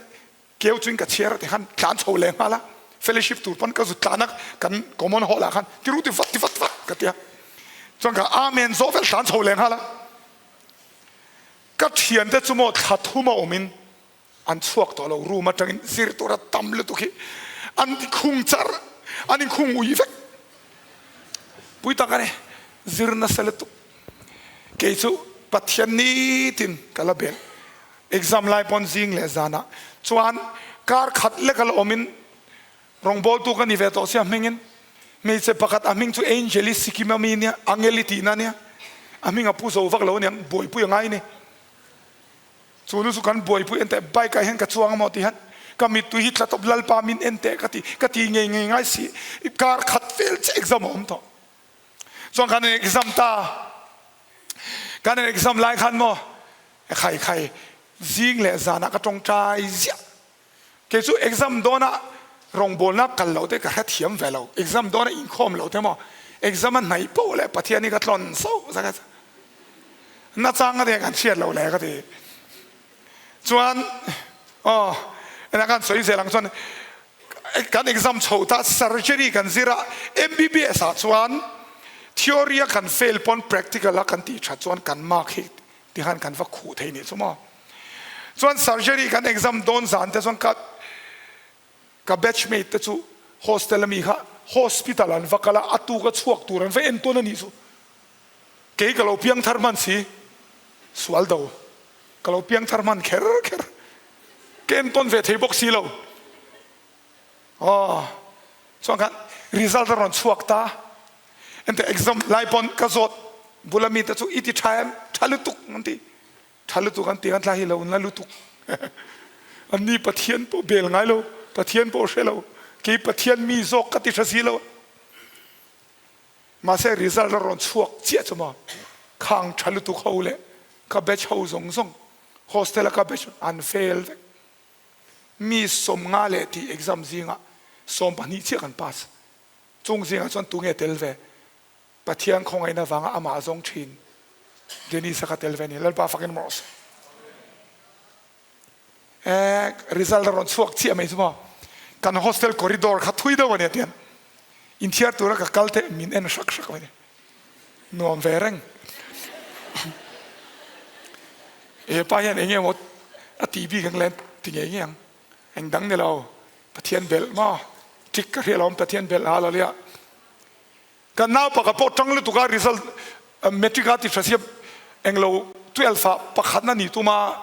Keu chuin ka chhiar a ti khan tlan chho leh nghal a, fellowship tur pawn ka zut tlan a, kan common hall ah khan ti ru ti vat ti vat vat ka ti a, chuan ka amen zawh vel tlan chho leh nghal a, ka thiante chu maw thla thum a awm in an chhuak tawh lo, room atangin zir tur a tam lutuk hi an khung char an inkhung ui vek pui tak a ni, zir nasa lutuk kei chu Pathian nitin ka la belh. Exam lai pawn zing leh zanah chuan kar khat lek a la awmin rawngbawltu ka ni ve tawh sia hmingin hmeichhe pakhat a hming chu Angeli Sikkim ami nia Angeli tihna nia a hming a pu zo vak lo aniang buaipui a ngai ni chu nu chu kan buaipui en teh bike ah hian ka chuang amaw ti hian ka mittui hi tla tawp Lalpa min en teh ka ti ka ti ngei ngei ngai si kar khat vel chiah exam a awm tawh chuan kan in exam ta kan in exam lai khan maw Khai khai, zing leh zanah ka tawngtai ziah. Kei chu exam dawnah rawngbawlna kal loh te ka hrethiam ve lo. Exam dawnah inkhawm loh te maw, exam a hnaih poh leh Pathian hi ka tlawn sauh zak a. Nachang a te kan hriat loh le ka ti. Chuan aw ena kan sawi zel ang chuan kan exam chho ta surgery kan zir a, MBBS ah chuan theory a kan fail pawn practical a kan tih that chuan kan mark hi Tikhan kan va khuh thei nih chu maw. Chuan surgery kan exam dawn zan te chuan ka ka batch mate te chu hostel ami kha hospital an va kal a, a tuk a chhuak tur an va en tawn a nih chu. Kei ka lo piang thar hman si, sual do ka lo piang thar hman kher kher. Ka en tawn ve thei bawk si lo. Aw chuan khan result a rawn chhuak ta ente exam lai pawn ka zawt bula mi te chu i ti tha em tha lutuk an ti tha lutuk an ti kan tla hi lo na lutuk an ni Pathian pawh bel ngai lo Pathian pawh hre lo kei Pathian mi zawk ka ti tha si lo mahse result a rawn chhuak chiah chu maw khang tha lutuk ho leh ka batch ho zawng zawng hostel a ka batch an fail vek Mi 50 leh tih exam zingah 12 chiah kan pass. Chung zingah chuan tunge tel ve? Pathian khawngaihna vanga amah zawng thin Dennis-a kha tel ve a ni. Lalpa fakin mawh se. Eh, result a rawn chhuak chiah mai chu maw. Kan hostel corridor kha thui deuh a nia tian inthiar tura ka kal te min en hrak hrak mai a ni. Nuam ve reng. He pa hian eng emaw a tih bik ang le ti ngei ngei ang. Eng dang ni lo. Pathian belh maw? Tik ka hria lo Pathian belh ha lo lia. Kan nau pakhat pawh tang lutuk a result matric a ti tha sia eng lo 12 ah pakhatna ni tuma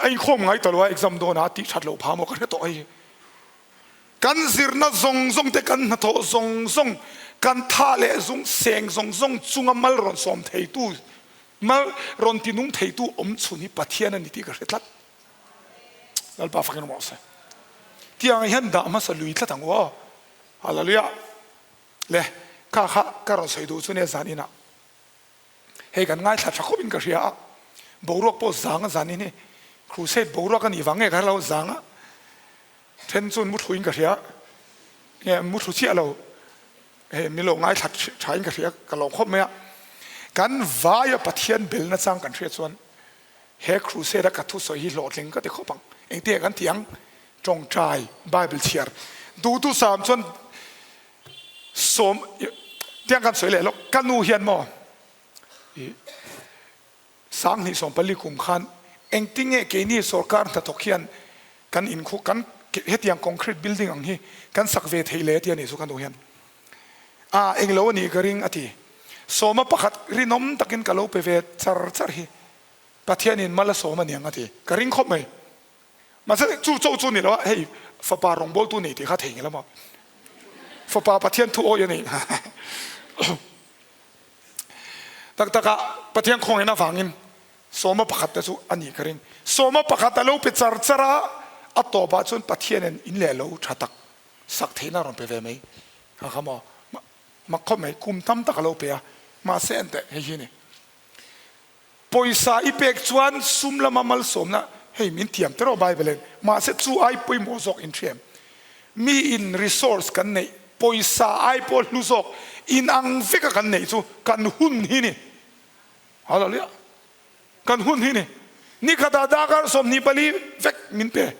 a inkhawm ngai ta lo a exam dawn a tih that loh phah maw ka hre tawh hei. Kan zirna zawng zawng te, kan hnathawh zawng zawng, kan tha leh zung seng zawng zawng chunga mal rawn sawm theitu, mal rawn tinung theitu awm chhun hi Pathian a ni tih ka hre tlat. Lalpa fakin rawh se. Tiang hian dah hmasa lui tlat ang u aw. Hallelujah. Le, kha kha ka rawn sawi duh chu nia zan inah. Hei kan ngaithla tha khawp in ka hria a, boruak pawh zang a zan in hi crusade boruak a nih vang nge ka hre lo zang a. Then chuan muthluin ka hria, nge muthlu chiah lo, hei min lo ngaithla thain ka hria, ka lo khawp mai a. Kan vaia Pathian belna chang kan hriat chuan he crusade a ka thusawi hi hlawhtling ka ti khawp ang. Engtiang kan ti ang? Tawngtai, Bible chhiar duhtu sam chuan sawm tiang kan sawi leh lawk. Ka nu hian maw i 2014 kum khan engtinge keini sorkar hnathawk hian kan inkhu kan hetiang concrete building ang hi kan sak ve thei le tia nih chu ka nu hian a englo a nih ka ring a ti. Sawma pakhat rinawm takin ka lo pe ve char char hi Pathianin mal a sawm a niang a ti. Ka ring khawp mai. Mahse chu cho chu ni lo a, hei fapa rawngbawltu nei tih kha thei ngel a maw? Fapa Pathian thu awih a ni. Tak tak a Pathian khawngaihna avangin sawma pakhat te chu a nih ka ring. Sawma pakhat a lo pe char char a, a tawpah chuan Pathianin in leh lo tha tak sak theihna a rawn pe ve mai. Kha kha maw? Mak khawp mai, kum tam tak a lo pe a, mahse enteh hei hi a ni. Pawisa i pek chuan sum lama malsawmna hei min thiam te rawh Bible in, mahse chu ai pawimawh zawk in hriam. Mi in resource kan neih pawisa ai pawh hlu zawk in ang veka kan neih chu kan hun hi ni. Hallelujah. Kan hun hi ni. Nikhatah darkar 24 vek min pe.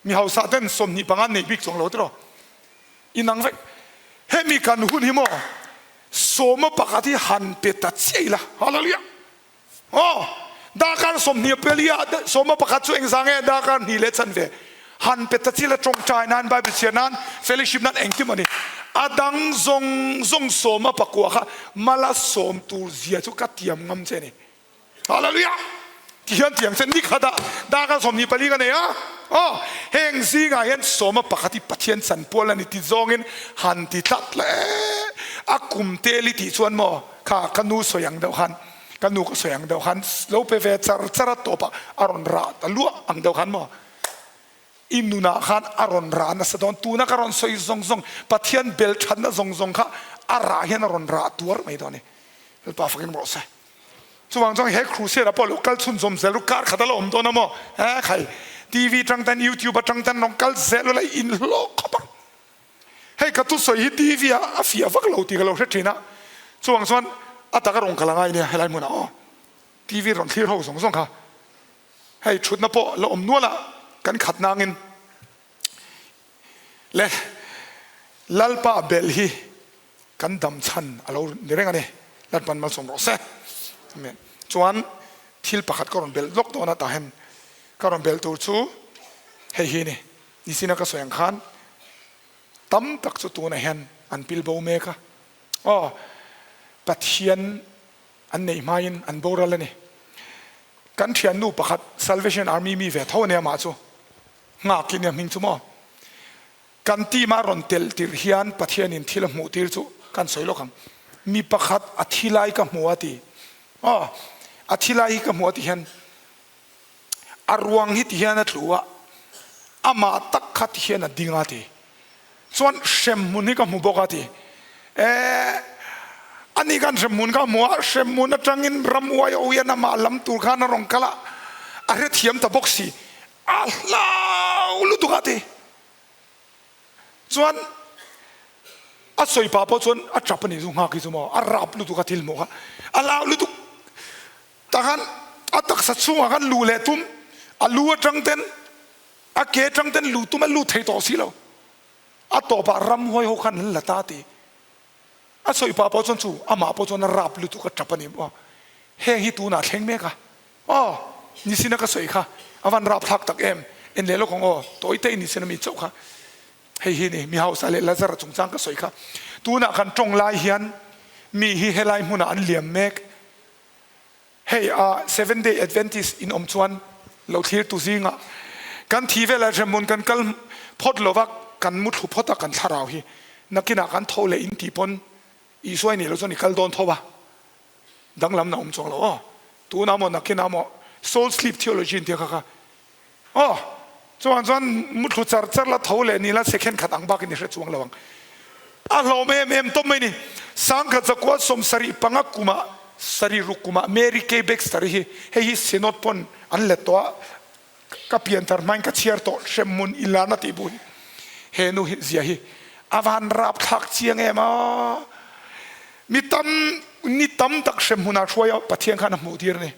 Mi hausa ten 25 nei bik chuang lo tiraw? Inang vek. Hemi kan hun hi maw sawma pakhat hi han pe ta chiah ila. Hallelujah! Aw, darkar 20 peli ah sawma pakhat chu engzah nge darkar hnih leh chanve han pe ta chiah ila tawngtai nan, Bible chhiar nan, fellowship nan engkim a ni. A dang zawng zawng sawma pakua kha mala sawm tur zia chu ka tiam ngam che a ni. Hallelujah! Ti hian tiang che ni khat ah darkar 24 ka nei a, aw heng zingah hian sawma pakhat hi Pathian chanpual a ni ti zawngin han ti tlat le a kum tel i tih chuan maw kha ka nu sawi ang deuh khan ka nu ka sawi ang deuh khan lo pe ve char char a tawpah a rawn rah ta luah ang deuh khan maw i nunah khan a rawn rah nasa dawn tuna ka rawn sawi zawng zawng Pathian bel thatna zawng zawng kha a rah hian a rawn rah tuar mai dawn a ni Lalpa fakin rawh se. Chuvang chuan he crusade ah pawh lo kal chhunzawm zel ru, kar khat a la awm dawn a maw? He khai TV atang tan YouTube atang tan rawn kal zel ula in hlawk khawp ang. Hei ka thusawi hi TV ah a fiah vak lo tih ka lo hre thin a, chuvang chuan a taka rawn kal a ngai nia helai hmunah aw. TV rawn thlir ho zawng zawng kha hei thutna pawh la awm nual a kan khat nangin le Lalpa belh hi kan dam chhan a lo ni reng a ni. Lalpan malsawm rawh se. Amen. Chuan thil pakhat ka rawn belh lawk dawn a tah hian ka rawn belh tur chu hei hi a ni. Nisina ka sawi ang khan tam tak chu tunah hian an pil bo mek a. Aw, Pathian an neih hmain an boral a ni. Kan thiannu pakhat Salvation Army mi ve tho a nia mah chu. Nghak i nia hming chu maw? Kan team a rawn telh tirh hian Pathianin thil a hmuh tir chu kan sawi lawk ang. Mi pakhat a thi lai ka hmu a ti. Aw, a thi lai hi ka hmu a ti hian a ruang hi ti hian a tlu a, amah tak kha ti hian a ding a ti. Chuan hremhmun hi ka hmu bawk a ti. Eh, ani khan hremhmun kha a hmu a, hremhmun atangin ramhuai ho hian amah lam tur khan a rawn kal a, a hrethiam ta bawk si. A hlau lutuk a ti. Chuan a sawi pah pawh chuan a tap a nih chu nghak hi chu maw a rap lutuk a thil hmuh kha a hlau lutuk takhan a taksa chhungah khan luh leh tum a lu atang ten a ke atang ten luh tum a lut thei tawh si lo a tawpah ramhuai ho khan an la ta ti. A sawi pah pawh chuan chu amah pawh chuan a rap lutuk a tap a ni maw. Heng hi tunah thleng mek a. Aw, nisina ka sawi kha a van rap thlak tak em. En leh lawk ang aw, tawi te i nisina mi chauh kha. Hei hi ni, mi hausa leh Lazara chungchang ka sawi kha. Tunah kan tawng lai hian mi hi helai hmunah an liam mek. Hei a Seventh Day Adventist in awm chuan lo thlir tu zingah kan thi velah hremhmun kan kal phawt lova kan mu thlu phawt a kan thlarau hi nakinah kan tho leh in tih pawn Isua i nih loh chuan i kal dawn tho a danglam na awm chuang lo aw tunah maw nakinah maw soul sleep theology in tia kha kha Aw, chuan chuan muthlu char char la tho leh ni la second khat ang bakin i hre chuang lo ang. A hlawm em em tawp mai ni. Sangkhat zakua 75 kumah sarih ruk kumah Mary Kay Baxter hi hei hi Synod pawn an let tawh a, ka pianthar hmain ka chhiar tawh hremhmun i larna tih bu hi. He nu hi zia hi a van rapthlak chiang em a. Mi tam ni tam tak hremhmun ah hruai a Pathian khan a hmuh tir a ni.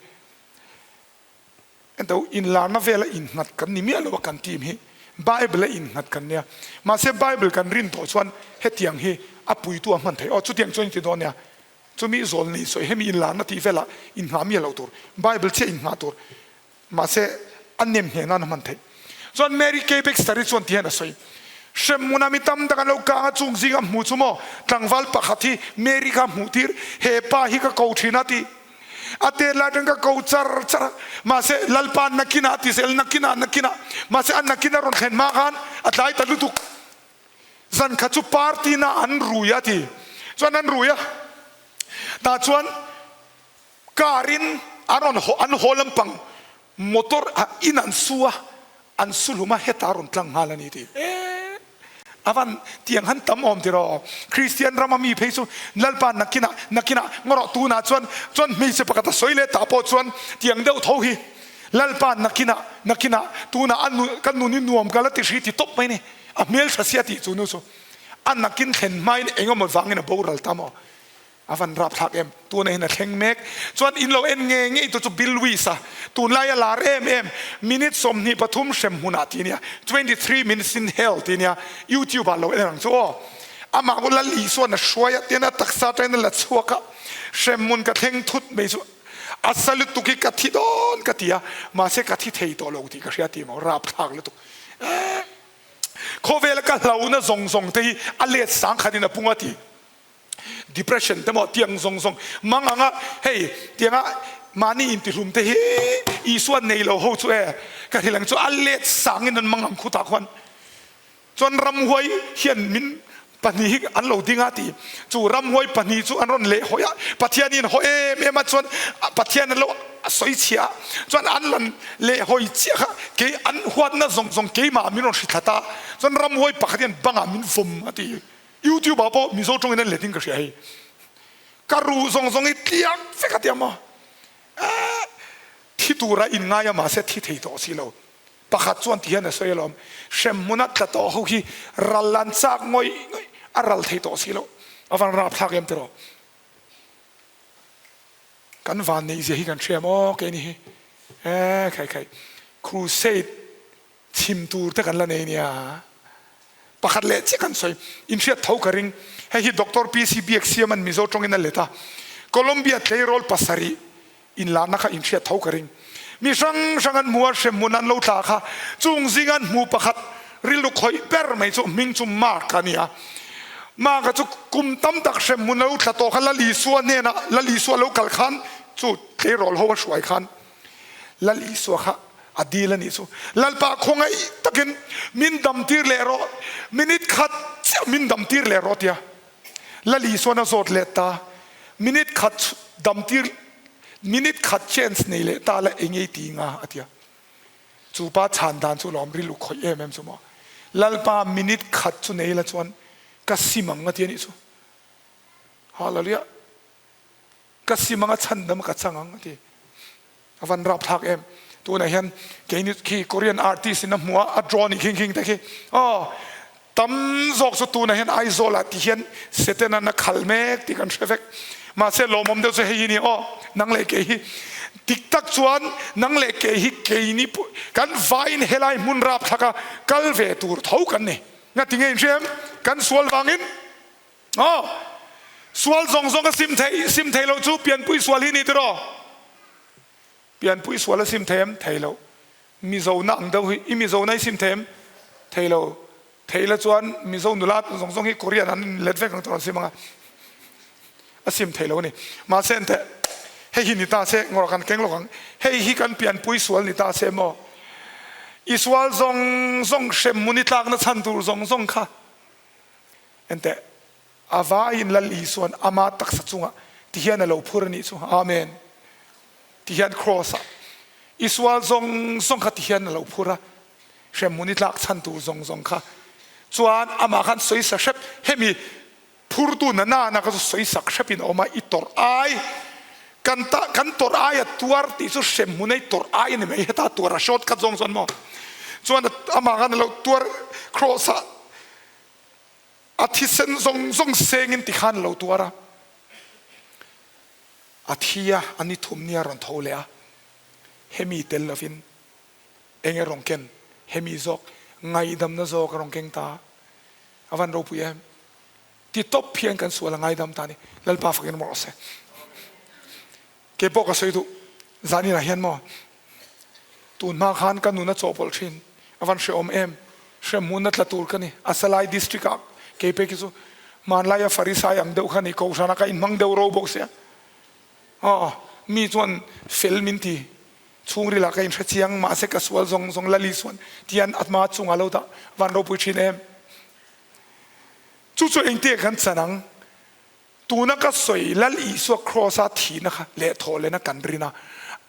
Ento inlarna vela innghat kan ni miah lo a kan team hi Bible a innghat kan nia. Mahse Bible kan rin tawh chuan hetiang hi a puitu a hman theih. Aw chutiang chuan i ti dawn nia. Chumi zawl nei sawi hemi inlarna tih velah inngah miah lo tur. Bible chiah inngah tur. Mahse, a nem hneh nan a hman theih. Chuan Mary Kay Baxter hi chuan ti hian a sawi, Hremhmunah mi tam tak an lo kang a, chung zinga hmu chu maw tlangval pakhat hi Mary kha hmuh tir, he pa hi ka ko thin a ti. A tet lai atang ka ko char char a, mahse Lalpa nakinah a ti zel, nakinah, nakinah. Mahse a nakin a rawn thlen hma khan a tlai ta lutuk. Zan khat chu party na an rui a ti. Chuan an rui a, tah chuan Car in an rawn haw an haw lampang motor ah in an su a, an su hlum a heta a rawn tlang nghal a ni tih e a van tiang han tam awm tiraw. Kristian rama mi phei chu Lalpa nakinah nakinah ngarawh tunah chuan chuan hmeichhe pakhat a sawi leh tah pawh chuan tiang deuh tho hi Lalpa nakinah nakinah tunah a nun ka nun hi nuam ka la ti hri ti tawp mai ni a hmeltha sia tih chu nu chu a nakin thlen hmain engemaw vangin a boral ta maw. A van rapthlak em? Tuna hian a thleng mek. Chuan in lo en nge ngei tu chu Bill Wiss a tunlai a lar em em minute 23 hrem hmunah ti nia, 23 minutes in hell ti nia, YouTube ah lo en ang chu aw. Amah ku Lal Isuan a hruai a tian a taksa atangin a la chhuak a, hrem hmun ka thleng thut mai chu a sa lutuk hi ka thi dawn ka ti a, mahse ka thi thei tawh lo tih ka hria ti maw, rapthlak lutuk. Eeh khawvela ka hlauhna zawng zawng te hi a let sang khatin a pung a ti. Depression te maw tiang zawng zawng mang anga hei tianga mahni intihlum te hi Isua nei lo ho chu e ka hrilh ang chu a let sangin an mang ang khutah khuan chuan ramhuai hian min pahnih hi an lo ding a ti chu ramhuai pahnih chu an rawn leh hawi a Pathian in haw em em a chuan Pathian an lo sawi chhia a chuan an lan leh hawi chiah kha kei an huatna zawng zawng keimah min rawn hri thla ta chuan ramhuai pakhat hian bangah min vawm a ti. YouTube ah pawh Mizo tawngin an let in ka hria hei. Ka ruh zawng zawng hi tliak vek a tia maw? Eh, thi tura in ngai a mahse thi thei tawh si lo. Pakhat chuan ti hian a sawi alawm, hremhmuna tla tawh ho hi ral an chak ngawih ngawih a ral thei tawh si lo. A van rapthlak em tiraw? Kan van neih zia hi kan hria maw keini hi? Eh, khai khai. Crusade Chhim tur te kan la nei nia. Pakhat leh chiah kan sawi. Inhriat tho ka ring. Hei hi Doctor PC Biaksiaman Mizo tawngin a let a. Columbia tleirawl pasarih inlarna kha inhriat tho ka ring. Mi hrang hrang an hmu a, hremhmun an lo tla kha. Chung zinga an hmu pakhat rilru khawih ber mai chu hming chu Mark a ni a. Mark-a chu kum tam tak hremhmun a lo tla tawh kha Lal Isua hnenah Lal Isua lo kal khan chu tleirawl ho a hruai khan Lal Isua kha a dil a nih chu. Lalpa khawngaih takin min damtir leh rawh, minute khat chiah min damtir leh rawh tia Lal Isuan a zawt let ta. Minute khat damtir, minute khat chance nei leh ta la eng ei ti nga a tia. Chu pa chhan dan chu lawm rilru khawih em em chu maw. Lalpa minute khat chu nei la chuan ka sim ang a ti a nih chu. Hallelujah. Ka sim anga chhandam ka chang ang a ti. A van rapthlak em. Tunah hian keini khi Korean artist in a hmu a, a draw nih khing khing te khi. Aw, tam zawk chu tunah hian Aizawl ah ti hian Satan-an a khal mek tih kan hre vek. Mahse lawmawm deuh chu hei hi ni aw, nang leh kei hi dik tak chuan nang leh kei hi keini kan vaiin helai hmun rapthlak a kal ve tur tho kan ni. Ngatinge in hria em? Kan sual vangin. Aw, sual zawng zawng a sim thei, sim thei lo chu pianpui sual hi ni tiraw? Pianpui sual a sim thei em? Thei lo. Mizo na ang deuh hi, i Mizo na i sim thei em? Thei lo. Thei la chuan Mizo nula zawng zawng hi Korean an in let vek ang tiraw an sim anga. A sim thei lo a ni. Mahse enteh, hei hi ni ta se, ngawrh kan keng lawk ang. Hei hi kan pianpui sual ni ta se maw? I sual zawng zawng hremhmun i tlakna chhan tur zawng zawng kha Enteh, a vaiin Lal Isua'n ama taksa chungah ti hian a lo phur a nih chu. Amen. Ti hian Kraws-ah i sual zawng zawng kha ti hian a lo phur a, hremhmun i tlak chhan tur zawng zawng kha. Chuan amah khan sawisa hrep, hemi phurtu na nana kha chu sawisak hrepin a awm a, i tawrh ai, kan ta, kan tawrh ai a tuar tih chu hremhmun a i tawrh ai a ni mai, heta tuar a short cut zawng chuan maw. Chuan amah khan a lo tuar Kraws-ah. A thisen zawng zawng sengin tikhan a lo tuar a, a thi a, a ni thum nia rawn tho leh a, hemi tel lovin eng e rawn ken, hemi zawk ngaihdamna zawk a rawn keng ta, a van ropui em? Ti tawp hian kan sual a ngaidam ta a ni, Lalpa fakin rawh se. Kei pawh ka sawi duh, zaninah hian maw tun hma khan ka nun a chawhpawlh thin, a van hrehawm em, hremhmunna tla tur ka ni, a Salai district ah kei pek hi chu hmanlaia Farisai ang deuh kha ni, Kohhranah ka inhmang deuh ro bawk sia, aw mi chuan fel min ti, chhungrilah ka inhre chiang, mahse ka sual zawng zawng Lali chuan tian a hma chungah lo dah van ropui thin em. Chu chu engtiang kan chan ang? Tuna ka sawi Lal Isua Kraws-a thihna kha leh thawhlehna kan rin a,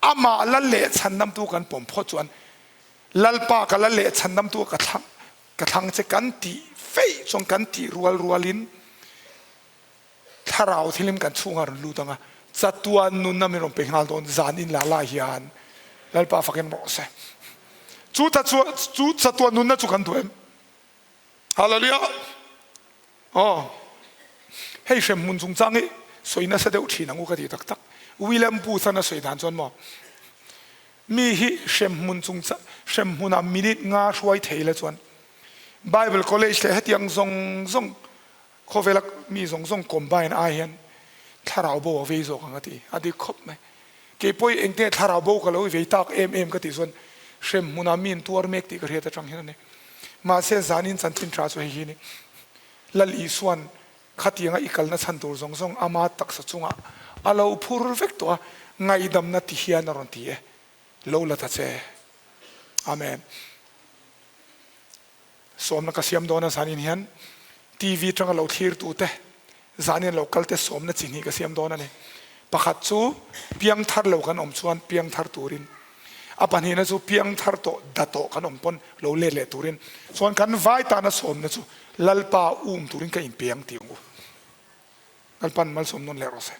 amah Lal leh chhandamtu kan pawm phawt chuan Lalpa ka Lal leh chhandamtu ka thlang ka thlang che kan tih feih chuan kan tih rual rualin Thlarau thilim kan chhungah rawn lut ang a, chatuan nunna min rawn pe nghal dawn zan in la la hian Lalpa fakin rawh se. Chu chu chatuan nunna chu kan duh em? Hallelujah! Aw, hei hremhmun chungchang hi sawi nasa deuh thin ang u ka ti tak tak. William Booth-an a sawi dan chuan maw, mi hi hremhmun chungchang, hremhmunah minute nga hruai thei la chuan Bible College leh hetiang zawng zawng khawvela mi zawng zawng combine ai hian thlarau bo a vei zawk ang a ti. A dik khawp mai. Kei pawh engte thlarau bo ka lo i vei tak em em ka tih chuan hremhmunah mi in tuar mek tih ka hriat atang hian a ni. Mahse zanin chanchin tha chu hei hi a ni. Lal Isua'n khatianga i kalna chhan tur zawng zawng ama taksa chungah a lo phur vek tawh a, ngaihdamna ti hian a rawn ti e. Lo la ta che. Amen. Sawmna ka siam dawn a zanin hian TV atanga lo thlirtute zanin lo kalte sawmna chi hnih ka siam dawn a ni. Pakhat chu piangthar lo kan awm chuan piangthar turin, a pahnihna chu piangthar tawh da tawh kan awm pawn lo let leh turin. Chuan kan vai tana sawmna chu Lalpa um turin ka inpiang tih ang u. Lalpan malsawm nawn leh rawh se.